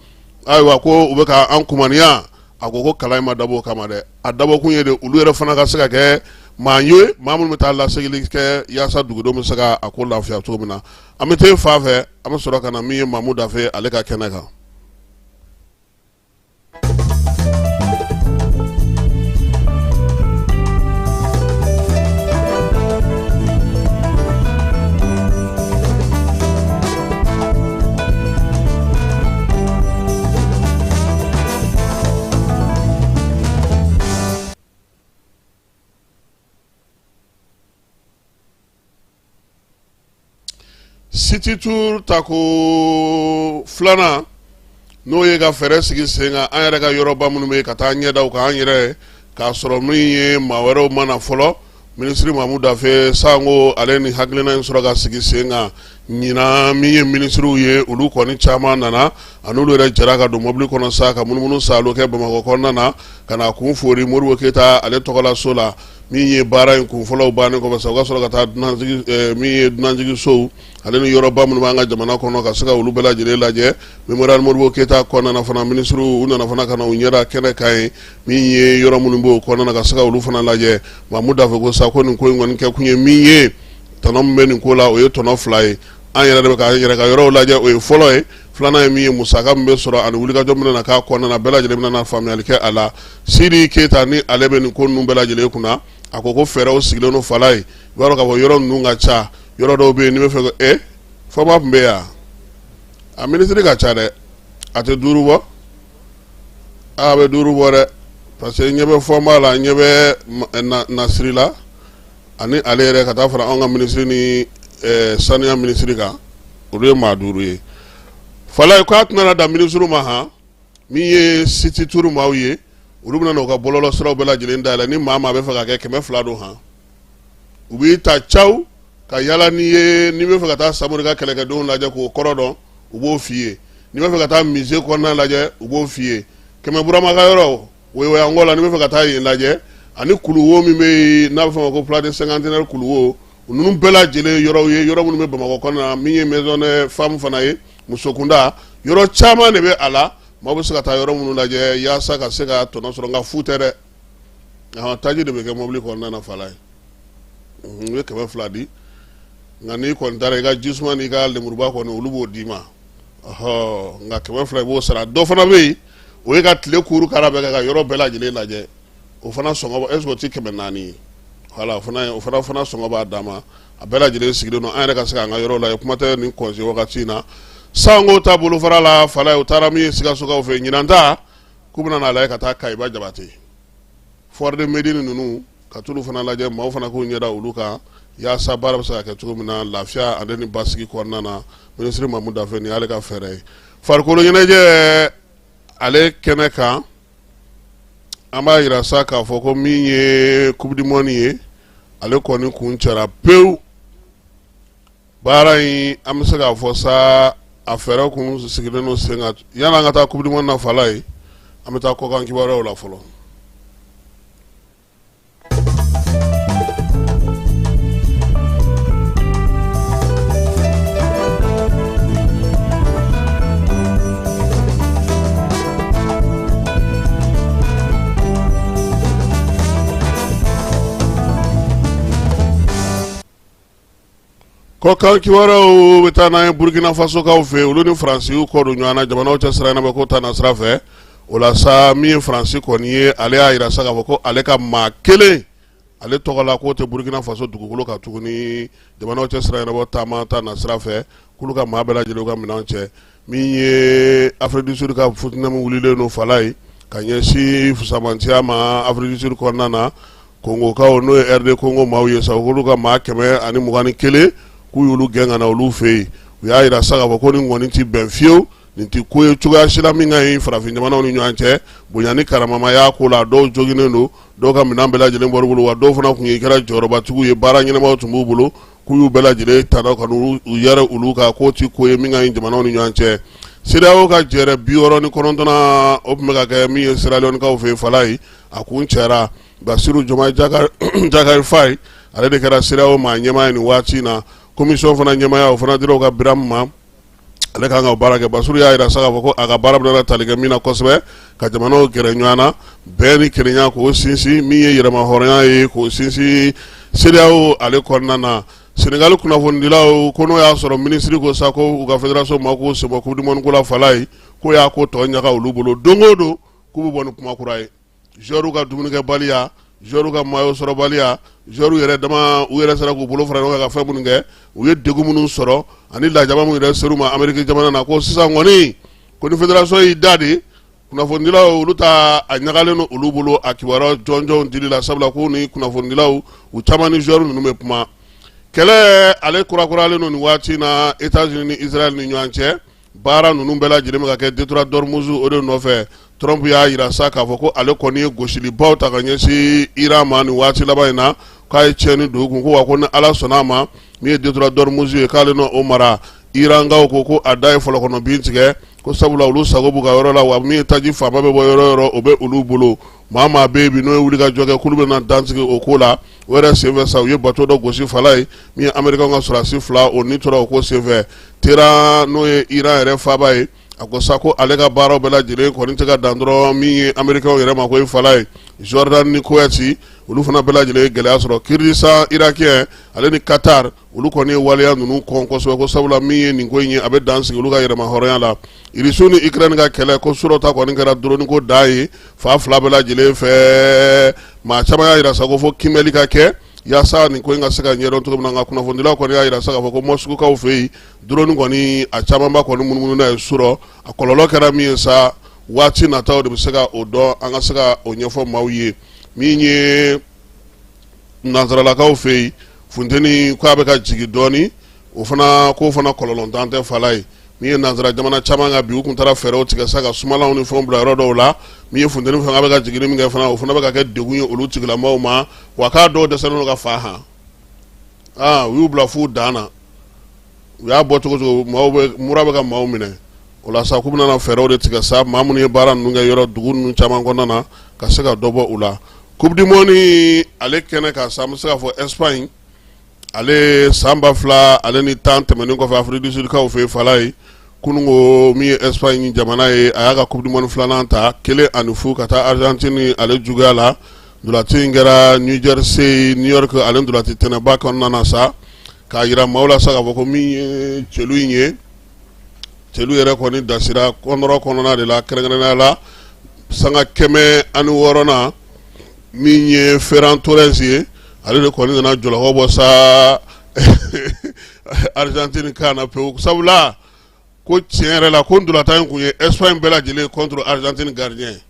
ayiwa ko u bɛ ka an kumaniya a ko ko kalan in ma dabɔ o kama dɛ a dabɔkun ye de olu yɛrɛ fana ka se ka kɛ maa ye maa minnu bɛ taa lasegili kɛ yaasa dugudenw bɛ se ka a ko lafiya cogo min na an bɛ taa fan fɛ an bɛ sɔrɔ ka na min ye Mamu Dafe ale ka kɛnɛ kan. City Tour tako filanan n'o ye ka fɛɛrɛ sigi sen kan an yɛrɛ ka yɔrɔba minnu bɛ ka taa ɲɛda u kan an yɛrɛ k'a sɔrɔ min ye maa wɛrɛw ma na fɔlɔ minisiri Mamu Dafe sanko ale ni hakilina in sɔrɔ ka sigi sen kan ɲinan min ye minisiriw ye olu kɔni caman nana a n'olu yɛrɛ jɛra ka don mobili kɔnɔ sa ka munumunu saalo kɛ Bamakɔ kɔnɔna na ka na kun foori Modibo Keyita ale tɔgɔlaso la min ye baara in kun fɔlɔw bannen kɔfɛ sa u ka sɔrɔ ka taa min ye dunanjiginsow ale ni yɔrɔba minnu b'an ka jamana kɔnɔ ka se ka olu bɛɛ lajɛlen lajɛ Mémorial Modibo Keyita kɔnɔna na fana minisiriw u nana fana ka na u ɲɛda kɛnɛ kan yen min ye yɔrɔ minnu b'o kɔnɔna na ka se ka olu fana lajɛ Mamu Dafe ko sa ko nin ko in kɔni kɛkun ye min ye tɔnɔ min bɛ nin ko la o ye tɔnɔ fila ye an yɛrɛ de bɛ k'an yɛrɛ ka yɔrɔw lajɛ o ye fɔlɔ ye filanan ye min ye musaka min bɛ sɔrɔ ani wulikajɔ min bɛna k'a kɔnɔna na bɛɛ lajɛlen bɛna na faamuyali kɛ a la Sidi Keyita ni ale bɛ nin ko ninnu bɛɛ lajɛlen kunna a ko ko fɛɛrɛw sigilen don fala ye i b'a dɔn k'a fɔ yɔrɔ ninnu ka ca yɔrɔ dɔw bɛ yen n'i bɛ fɛ e Fɔnba tun bɛ yan a minisiri ka ca dɛ a tɛ duuru bɔ a bɛ duuru bɔ dɛ parce que ɲɛ bɛ Fɔnba la ɲɛ bɛ Nasiri la ani ale yɛrɛ ka taa fara anw ka minisiri ni saniya minisiri kan olu ye maa duuru ye Falaye k'a tɛna dan minisiriw ma han min ye City Tour maaw ye olu bɛna n'u ka bɔlɔlɔ siraw bɛɛ lajɛlen dayɛlɛ ni maa maa bɛ fɛ ka kɛ 200 don han u b'i ta caw ka yala n'i ye n'i bɛ fɛ ka taa Samori ka kɛlɛkɛdenw lajɛ k'o kɔrɔ dɔn u b'o f'i ye n'i bɛ fɛ ka taa musée kɔnɔna lajɛ u b'o f'i ye Kɛmɛ Burama ka yɔrɔ Woyowayankɔ la n'i bɛ fɛ ka taa yen lajɛ ani kuluwo min bɛ yen n'a bɛ fɔ o ma ko place du cinquantenaire kuluwo ninnu bɛɛ lajɛlen yɔrɔw ye yɔrɔ minnu bɛ Bamakɔ kɔnɔna na min ye maison des femmes fana ye musokunda yɔrɔ caman de bɛ a la maaw bɛ se ka taa yɔrɔ minnu lajɛ yaasa ka se ka tɔnɔ sɔrɔ nka fu tɛ dɛ taji de bɛ kɛ mobili kɔnɔna na Falaye i bɛ 200 di nka n'i kɔni taara i ka jisuma n'i ka lemuruba kɔni olu b'o d'i ma nka 200 i b'o sara dɔ fana bɛ yen o ye ka tile kuru kara bɛɛ kɛ ka yɔrɔ bɛɛ lajɛlen lajɛ o fana sɔngɔ est-ce que o tɛ 400 ye voilà o fana sɔngɔ b'a dan ma a bɛɛ lajɛlen sigilen don an yɛrɛ ka se k'an ka yɔrɔ lajɛ kuma tɛ nin congé wagati in na sanko ta bolofara la Falaye u taara min ye Sikasokaw fɛ ɲinan ta k'u bɛna n'a lajɛ ka taa Kayiba Jabate foire de Médine ninnu ka t'olu fana lajɛ maaw fana k'u ɲɛda olu kan yaasa baara bɛ se ka kɛ cogo min na lafiya ale ni basigi kɔnɔna na minisiri Mamu Dafe nin y'ale ka fɛɛrɛ ye farikolo ɲɛnajɛ ale kɛnɛ kan an b'a yira sa k'a fɔ ko min ye coupe du monde ye ale kɔni kuncɛra pewu baara in an bɛ se k'a fɔ sa a fɛɛrɛ kun sigilen don sen kan yanni an ka taa coupe du monde na Falaye an bɛ taa kɔkan kibaruyaw la fɔlɔ. Kɔkan kibaruyaw bɛ taa n'an ye Burukina Fasokaw fɛ olu ni Faransi y'u kɔ don ɲɔgɔn na jamanaw cɛ sira ɲɛnabɔ ko ta na sira fɛ o la sa min ye Faransi kɔni ye ale y'a jira sa k'a fɔ ko ale ka maa kelen ale tɔgɔ la k'o tɛ Burukina Faso dugukolo kan tuguni jamanaw cɛ sira ɲɛnabɔ taama ta na sira fɛ k'olu ka maa bɛɛ lajɛlen ka minɛn cɛ min ye Afrique du Sud ka futinɛ min wulilen don Falaye ka ɲɛsin fusamantiya ma Afrique du Sud kɔnɔna na Kongokaw n'o ye RD Congo maaw ye sa k'olu ka maa 121 k'u y'olu gɛn ka na olu fɛ yen u y'a jira sa k'a fɔ ko nin kɔni tɛ bɛn fiyewu nin tɛ ko ye cogoya si la min ka ɲi farafin jamanaw ni ɲɔgɔn cɛ bonya ni karama y'a ko la dɔw joginnen don dɔw ka minɛn bɛɛ lajɛlen bɔr'u bolo wa dɔw fana tun ye kɛra jɔyɔrɔbatigiw ye baara ɲɛnamaw tun b'u bolo k'u y'u bɛɛ lajɛlen ta ka u yɛrɛ olu kan k'o tɛ ko ye min ka ɲi jamanaw ni ɲɔgɔn cɛ CEDEAO ka jɛrɛ 69nan o tun bɛ ka kɛ min ye Sierra Leonekaw fɛ yen Falaye a kuncɛra Basiru Jomayi Jakari Fayi ale de kɛra CEDEAO maa ɲɛmaa ye nin waati in na commission fana ɲɛmaaya o fana dira u ka Biramu ma Ale kan ka baara kɛ. Basiru y'a jira sa k'a fɔ ko a ka baara bɛna tali kɛ min na kosɛbɛ, ka jamanaw gɛrɛ ɲɔgɔn na, bɛn ni kelenya k'o sinsin, min ye yɛrɛmahɔrɔnya ye k'o sinsin CEDEAO ale kɔnɔna na. Senegali kunnafonidilaw ko n'o y'a sɔrɔ minisiri ko sa ko u ka fédération ma k'u sen bɔ coupe du monde ko la, Falaye, k'o y'a ko tɔ ɲaga olu bolo. Don o don k'u bɛ bɔ ni kuma kura ye, joueurs ka dumunikɛbaliya, joueurs ka maillot sɔrɔbaliya, joueurs yɛrɛ dama u yɛrɛ sera k'u bolo fara ɲɔgɔn kan ka fɛn minnu kɛ, u ye degun minnu sɔrɔ ani lajaba minnu yɛrɛ ser'u ma Ameriki jamana na. Ko sisan kɔni, ko ni fédération y'i da de, kunnafonidilaw olu ta a ɲagalen don olu bolo a kibaruya jɔnjɔnw dili la, sabula ko ni kunnafonidilaw u caman ni joueurs ninnu bɛ kuma. Kɛlɛ ale kurakuralen don nin waati na États-Unis ni Israël ni ɲɔgɔn cɛ. Baara ninnu bɛɛ lajɛlen bɛ ka kɛ détroit d'Ormuz o de nɔfɛ. Trump y'a jira sa k'a fɔ ko ale kɔni ye gosilibaw ta ka ɲɛsin Iran ma nin waati laban in na, k'a ye tiɲɛni don u kun, ko wa ko ni Ala sɔnna a ma, min ye détroit d'Ormuz ye, k'ale n'o mara. Irankaw ko a da ye fɔlɔkɔnɔ bin tigɛ, ko sabula olu sago b'u ka yɔrɔ la, wa min ye taji fanba bɛ bɔ yɔrɔ yɔrɔ, o bɛ olu bolo. Maa maa bɛ yen bi n'o ye wuli ka jɔ kɛ, k'olu bɛna dansigi o ko la. O yɛrɛ senfɛ sa, u ye bateau dɔ gosi, Falaye, min ye Américain ka sɔrɔdasi 2 o ni tora o ko senfɛ. Téhéran, n'o ye Iran yɛrɛ faaba ye, a ko sa ko ale ka baaraw bɛɛ lajɛlen kɔni tɛ ka dan dɔrɔn min ye Américain yɛrɛ ma ko ye, Falaye. Jordan ni Koweït, olu fana bɛɛ lajɛlen ye gɛlɛya sɔrɔ. Kurdistan irakien ale ni Qatar, olu kɔni ye waleya ninnu kɔn kosɛbɛ, ko sabula min ye nin ko in ye, a bɛ dan sigi olu ka yɛrɛmahɔrɔnya la. Irisiw ni Ukraine ka kɛlɛ, ko surɔ ta kɔni kɛra drone ko dan ye fan fila bɛɛ lajɛlen fɛ. Maa caman y'a jira sa ko fo kiimɛli ka kɛ yaasa nin ko in ka se ka ɲɛdɔn cogo min na. Nka kunnafonidilaw kɔni y'a jira sa k'a fɔ ko Moscoukaw fɛ yen, drone kɔni a camanba kɔni munumunu ye surɔ. A kɔlɔlɔ kɛra min ye sa, waati nataw de bɛ se ka o dɔn, an ka se ka o ɲɛfɔ maaw ye. Min ye nansaralakaw fɛ yen, funteni k'a bɛ ka jigin dɔɔnin, o fana k'o fana kɔlɔlɔntan tɛ, Falaye. Min ye nansara jamana caman kan bi, u tun taara fɛɛrɛw tigɛ sa ka sumalanw ni fɛnw bila yɔrɔ dɔw la. Min ye funteni fanga bɛ ka jiginni min kɛ fana, o fana bɛ ka kɛ degun ye olu tigilamɔgɔw ma, wa k'a dɔw dɛsɛlen don ka fa han. Aa, u y'u bila f'u dan na, u y'a bɔ cogo cogo, maaw bɛ mura bɛ ka maaw minɛ. O la sa, k'u bɛna fɛɛrɛw de tigɛ sa, maa minnu ye baara ninnu kɛ yɔrɔ dugu ninnu caman kɔnɔna na, ka se ka dɔ bɔ u la. Coupe du monde ale kɛnɛ kan sa, an bɛ se k'a fɔ Espagne ale san 2010 tɛmɛnen kɔfɛ Afrique du Sud kaw fɛ, Falaye, kununko min ye Espagne jamana ye, a y'a ka coupe du monde filanan ta 1-0 ka taa Argentine ale juguya la. Ntolati in kɛra New Jersey, New York ale ntolati tɛnɛba kɔnɔna na sa, k'a jira maaw la sa k'a fɔ ko min ye celu in ye, celu yɛrɛ kɔni dasira kɔnɔrɔ kɔnɔna de la, kɛrɛnkɛrɛnnenya la sanga 106nan, min ye Ferran Torres ye, ale de kɔni nana jɔlɔkɔ bɔ sa Argentine kan na pewu, sabula ko tiɲɛ yɛrɛ la, ko ntolatan in kun ye Espagne bɛɛ lajɛlen contre Argentine gardien,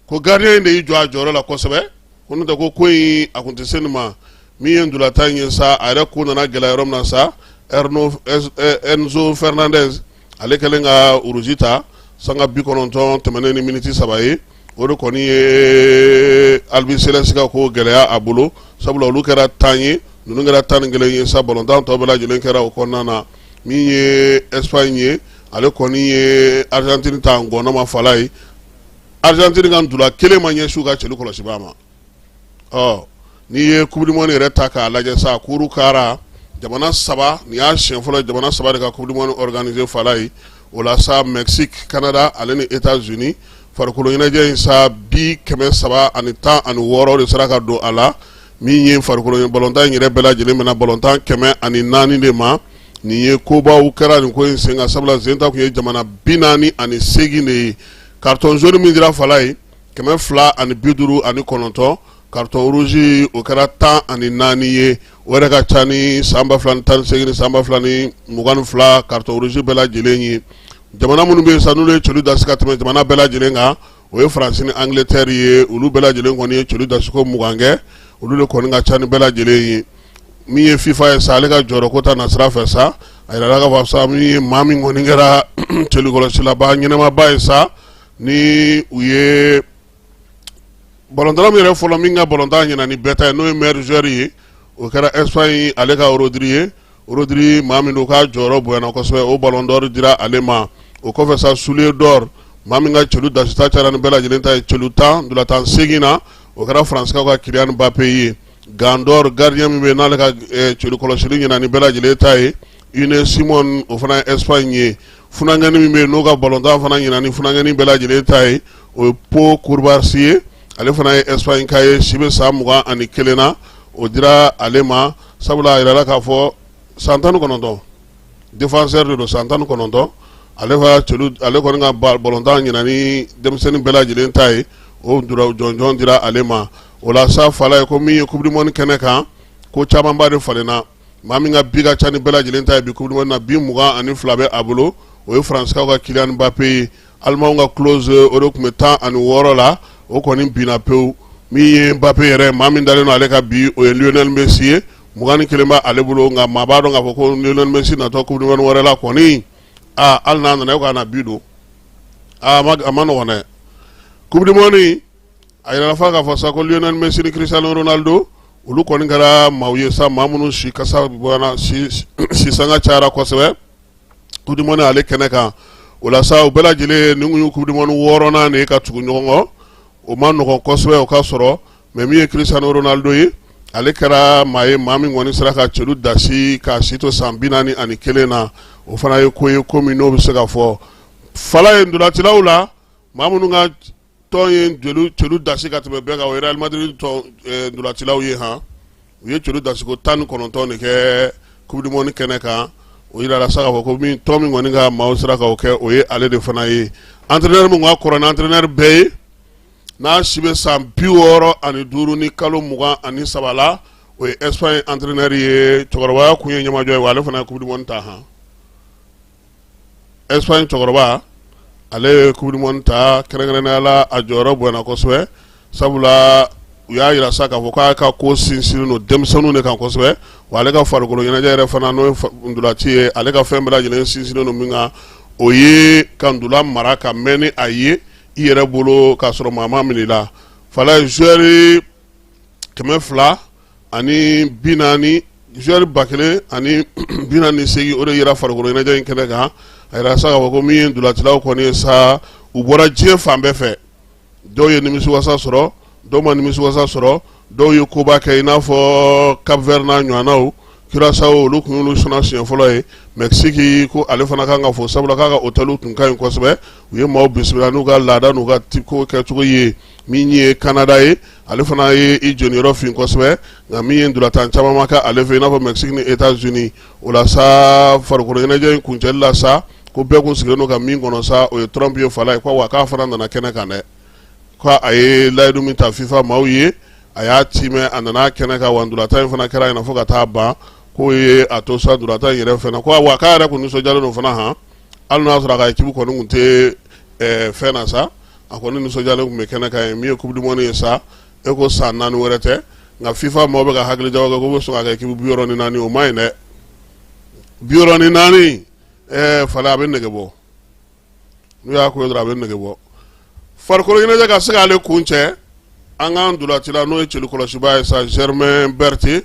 ko gardien in de y'i jɔ a jɔyɔrɔ la kosɛbɛ, ko n'o tɛ ko ko in a kun tɛ se nin ma. Min ye ntolatan in ye sa, a yɛrɛ ko nana gɛlɛya yɔrɔ min na sa, Enzo Fernandez ale kɛlen ka rouge ta sanga 90 tɛmɛnen ni miniti 3 ye, o de kɔni ye Albiceleste ka ko gɛlɛya a bolo, sabula olu kɛra 10 ye, ninnu kɛra 11 ye sa. Balontan tɔ bɛɛ lajɛlen kɛra o kɔnɔna na. Min ye Espagne ye, ale kɔni ye Argentine ta ngɔnɔ ma, Falaye. Argentine ka ntola kelen ma ɲɛsin u ka celu kɔlɔsibaa ma. Ɔ n'i ye coupe du monde yɛrɛ ta k'a lajɛ sa, kuru kara jamana saba, nin y'a siɲɛ fɔlɔ jamana saba de ka coupe du monde organiser, Falaye. O la sa, Mexique, Canada ale ni États-Unis. Farikolo ɲɛnajɛ in sa, bi 316 de sera ka don a la. Min ye farikolo balontan in yɛrɛ bɛɛ lajɛlen bɛnna balontan 104 de ma. Nin ye kobaw kɛra nin ko in sen kan, sabula sen ta tun ye jamana 48 de ye. Carton jaune min dira, Falaye, 259, carton rouge o kɛra 14 ye, o yɛrɛ ka ca ni san 2018 ni san 2022 carton rouge bɛɛ lajɛlen ye. Jamana minnu bɛ yen sa, n'olu ye celu dasi ka tɛmɛ jamana bɛɛ lajɛlen kan, o ye Faransi ni Angleterre ye. Olu bɛɛ lajɛlen kɔni ye celu dasiko 20 kɛ, olu de kɔni ka ca ni bɛɛ lajɛlen ye. Min ye FIFA ye sa, ale ka jɔyɔrɔ ko ta nasira fɛ sa, a yirala k'a fɔ sa, min ye maa min kɔni kɛra celukɔlɔsilaba ɲɛnamaba ye sa, ni u ye balontanna min yɛrɛ fɔlɔ min ka balontan ɲɛna ni bɛɛ ta ye, n'o ye meilleur joueur ye, o kɛra Espagne ale ka Rodri ye. Rodri, maa min don k'a jɔyɔrɔ bonyana kosɛbɛ, o ballon d'or dira ale ma. O kɔfɛ sa, soulier d'or, maa min ka celu dasita cayara ni bɛɛ lajɛlen ta ye, celu 10 ntolatan 8 na, o kɛra Faransikaw ka Kylian Mbappé ye. Gant d'or, gardien min bɛ yen n'ale ka celu kɔlɔsili ɲɛna ni bɛɛ lajɛlen ta ye, Unai Simon o fana ye Espagne ye. Funankɛnin min bɛ yen n'o ka balontan fana ɲina ni funankɛnin bɛɛ lajɛlen ta ye, o ye Pau Cubarsi ye, ale fana ye Espagne ka ye, si bɛ san 21 na, o dira ale ma sabula a yirala k'a fɔ san 19 défenseur de don, san 19, ale ka celu ale kɔni ka balontan ɲina ni denmisɛnnin bɛɛ lajɛlen ta ye, o jɔnjɔn dira ale ma. O la sa fala ye ko min ye coupe du monde kɛnɛ kan, ko camanba de falenna. Maa min ka bi ka ca ni bɛɛ lajɛlen ta ye bi coupe du monde na, bi 22 bɛ a bolo, o ye Faransikaw ka Kylian Mbappé ye. Alimanw ka Klose o de tun bɛ 16 la, o kɔni binna pewu. Min ye Mbappé yɛrɛ, maa min dalen don ale kan bi, o ye Lionel Messi ye, 21 bɛ ale bolo. Nka maa b'a dɔn k'a fɔ ko Lionel Messi natɔ coupe du monde wɛrɛ la kɔni, aa hali n'a nana e k'a na bi don, aa a ma nɔgɔn dɛ. Coupe du monde a yirala fa k'a fɔ sa ko Lionel Messi ni Cristiano Ronaldo olu kɔni kɛra maaw ye sa, maa minnu si kasa bɔra, si sanga cayara kosɛbɛ coupe du monde ale kɛnɛ kan. O la sa u bɛɛ lajɛlen nin kun ye coupe du monde wɔɔrɔnan de ye ka tugu ɲɔgɔn kɔ, o ma nɔgɔn kosɛbɛ o ka sɔrɔ. Mais min ye Cristiano Ronaldo ye, ale kɛra maa ye maa min kɔni sera ka celu dasi k'a si to san 41 na, o fana ye ko ye ko min n'o bɛ se ka fɔ fala ye ntolacilaw la, maa minnu ka tɔn ye celu dasi ka tɛmɛ bɛɛ kan, o ye Real Madrid tɔn ntolacilaw ye. Han, u ye celu dasiko 19 de kɛ coupe du monde kɛnɛ kan. O yirala sa k'a fɔ ko min tɔn min kɔni ka maaw sera k'o kɛ, o ye ale de fana ye. Entraîneur min ka kɔrɔ ni entraîneur bɛɛ ye, n'a si bɛ san 65 ni kalo 23 la, o ye Espagne entraîneur ye. Cɛkɔrɔbaya kun ye ɲɛmajɔ ye wa ale fana ye coupe du monde ta. Han, Espagne cɛkɔrɔba, ale ye coupe du monde ta, kɛrɛnkɛrɛnnenya la a jɔyɔrɔ bonyana kosɛbɛ, sabula u y'a yira sa k'a fɔ k'a ka ko sinsinnen don denmisɛnninw de kan kosɛbɛ, wa ale ka farikolo ɲɛnajɛ yɛrɛ fana, n'o ye ntolaci ye, ale ka fɛn bɛɛ lajɛlen sinsinnen don min kan, o ye ka ntola mara ka mɛn ni a ye i yɛrɛ bolo k'a sɔrɔ maa ma minɛ i la. Fala ye joueur 240, joueur 1048, o de yera farikolo ɲɛnajɛ in kɛnɛ kan. A yira sa k'a fɔ ko min ye ntolacilaw kɔni ye sa, u bɔra diɲɛ fan bɛɛ fɛ. Dɔw ye nimisiwasa sɔrɔ, dɔw ma nimisiwasa sɔrɔ, dɔw ye koba kɛ i n'a fɔ Cap Vert n'a ɲɔgɔnnaw, Curaçao, olu tun y'olu sɔnna siɲɛ fɔlɔ ye. Mexique ko ale fana kan ka fo, sabula k'a ka hôtel tun ka ɲi kosɛbɛ, u ye maaw bisimila n'u ka laada n'u ka ko kɛcogo ye. Min ye Canada ye, ale fana ye i jɔniyɔrɔ fin kosɛbɛ, nka min ye ntolatan caman ma kɛ ale fɛ i n'a fɔ Mexique ni États-Unis. O la sa farikolo ɲɛnajɛ in kuncɛli la sa, ko bɛɛ kun sigilen don ka min kɔnɔ sa, o ye Trump ye fala ye, ko wa k'a fana nana kɛnɛ kan dɛ, ko a ye layidu min ta FIFA maaw ye, a y'a timɛ, a nana kɛnɛ kan, wa ntolatan in fana kɛra yen fo ka taa ban. K'o ye a to sa ntolatan in yɛrɛ fana ko wa k'a yɛrɛ kun nisɔndiyalen don fana. Han, hali n'a sɔrɔ a ka équipe kɔni tun tɛ fɛn na sa, a kɔni nisɔndiyalen tun bɛ kɛnɛ kan ye. Min ye coupe du monde ye sa, e ko san 4 wɛrɛ tɛ, nka FIFA maaw bɛ ka hakili jagabɔ kɛ k'u bɛ sɔn ka kɛ équipe 64, o ma ɲi dɛ, 64 fala a bɛ nege bɔ, n'u y'a ko dɔrɔn a bɛ nege bɔ. Farikolo ɲɛnajɛ ka se k'ale kun cɛ, an ka ntolacila n'o ye celu kɔlɔsibaa ye sa, Germain Berthe,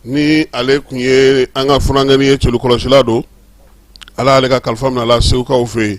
ni ale tun ye an ka funankɛnin ye, celu kɔlɔsila don, ala y'ale ka kalifa minɛ a la Segukaw fɛ yen.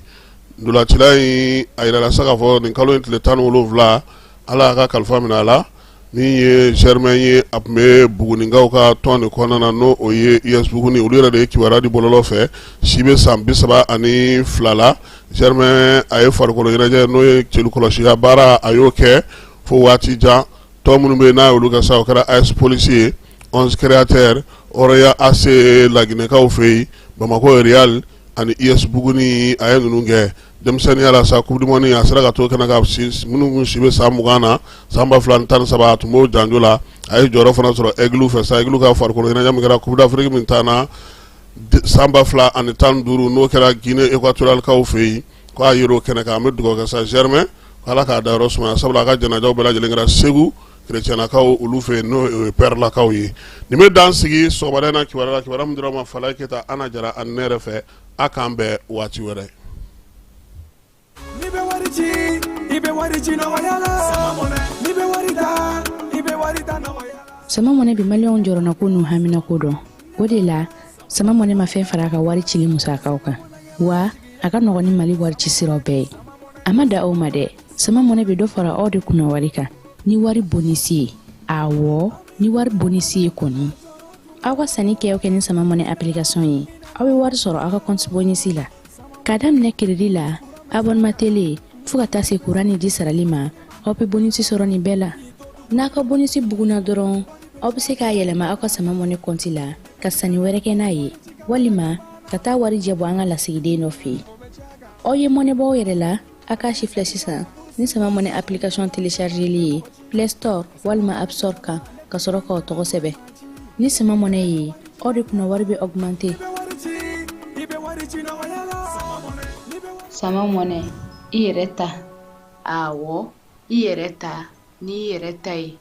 Ntolacila in, a yirala sa k'a fɔ nin kalo in tile 17, ala y'a ka kalifa minɛ a la. Min ye Germain ye, a tun bɛ Bugunikaw ka tɔn de kɔnɔna na, n'o o ye US Buguni, olu yɛrɛ de ye kibaruya di bɔlɔlɔ fɛ. Si bɛ san 32 la. Germain, a ye farikolo ɲɛnajɛ, n'o ye celu kɔlɔsiya baara, a y'o kɛ fo waati jan. Tɔn minnu bɛ yen n'a y'olu kɛ sa, o kɛra AS Police ye, 11 Créateurs, Horoya AC Laginɛkaw fɛ yen, Bamakɔ Real ani US Buguni, a ye ninnu kɛ denmisɛnninya la sa. Coupe du monde, a sera ka to kɛnɛ kan minnu kun si bɛ san 20 na, san 2013, a tun b'o janjo la. A ye jɔyɔrɔ fana sɔrɔ Aigle fɛ sa, Aigle ka farikolo ɲɛnajɛ min kɛra Coupe d'Afrique min taana san 2015, n'o kɛra Guinée équatoriale kaw fɛ yen, k'a yer'o kɛnɛ kan. An bɛ dugawu kɛ sa Germain, ala k'a dayɔrɔ sumaya, sabula a ka janajaw bɛɛ lajɛlen kɛra Segu kerecɛnakaw olu fɛ yen, n'o ye Pɛrɛlakaw ye. Nin bɛ dan sigi sɔgɔmada in na kibaruya la, kibaruya min dira aw ma Falaye Keyita, Ana Jara ani ne yɛrɛ fɛ. A k'an bɛn waati wɛrɛ. N'i bɛ wari ci, i bɛ wari ci nɔgɔya la. N'i bɛ wari ta, i bɛ wari ta nɔgɔya la. Sama Mɔnɛ bɛ maliyɛnw jɔrɔnako n'u haminako dɔn. O de la, Sama Mɔnɛ ma fɛn fara a ka wari cili musakaw kan, wa a ka nɔgɔn ni Mali wari ci siraw bɛɛ ye. A ma dan o ma dɛ, Sama Mɔnɛ bɛ dɔ fara aw de kunna wari kan ni wari bonisi ye. Awɔ, ni wari bonisi ye kɔni. Aw ka sanni kɛ o kɛ ni Sama Mɔnɛ application ye, Aw bɛ wari sɔrɔ aw ka kɔnti bonisi la. K'a daminɛ keredi la, abonnement tele, fo ka taa se kuran ni ji sarali ma, aw bɛ bonisi sɔrɔ nin bɛɛ la. N'a ka bonisi bugunna dɔrɔn, aw bɛ se k'a yɛlɛma aw ka Sama Mɔnɛ kɔnti la ka sanni wɛrɛ kɛ n'a ye, walima ka taa warijɛ bɔ an ka lasigiden dɔ fɛ yen. Aw ye mɔnɛ bɔ aw yɛrɛ la, a k'a sifilɛ sisan ni Sama Mɔnɛ application téléchargeli ye Play Store walima App Store kan ka sɔrɔ k'aw tɔgɔ sɛbɛn. Ni Sama Mɔnɛ ye, aw de kunna wari bɛ augmenter. Sama Mɔnɛ, i yɛrɛ ta. Awɔ, i yɛrɛ ta n'i yɛrɛ ta ye.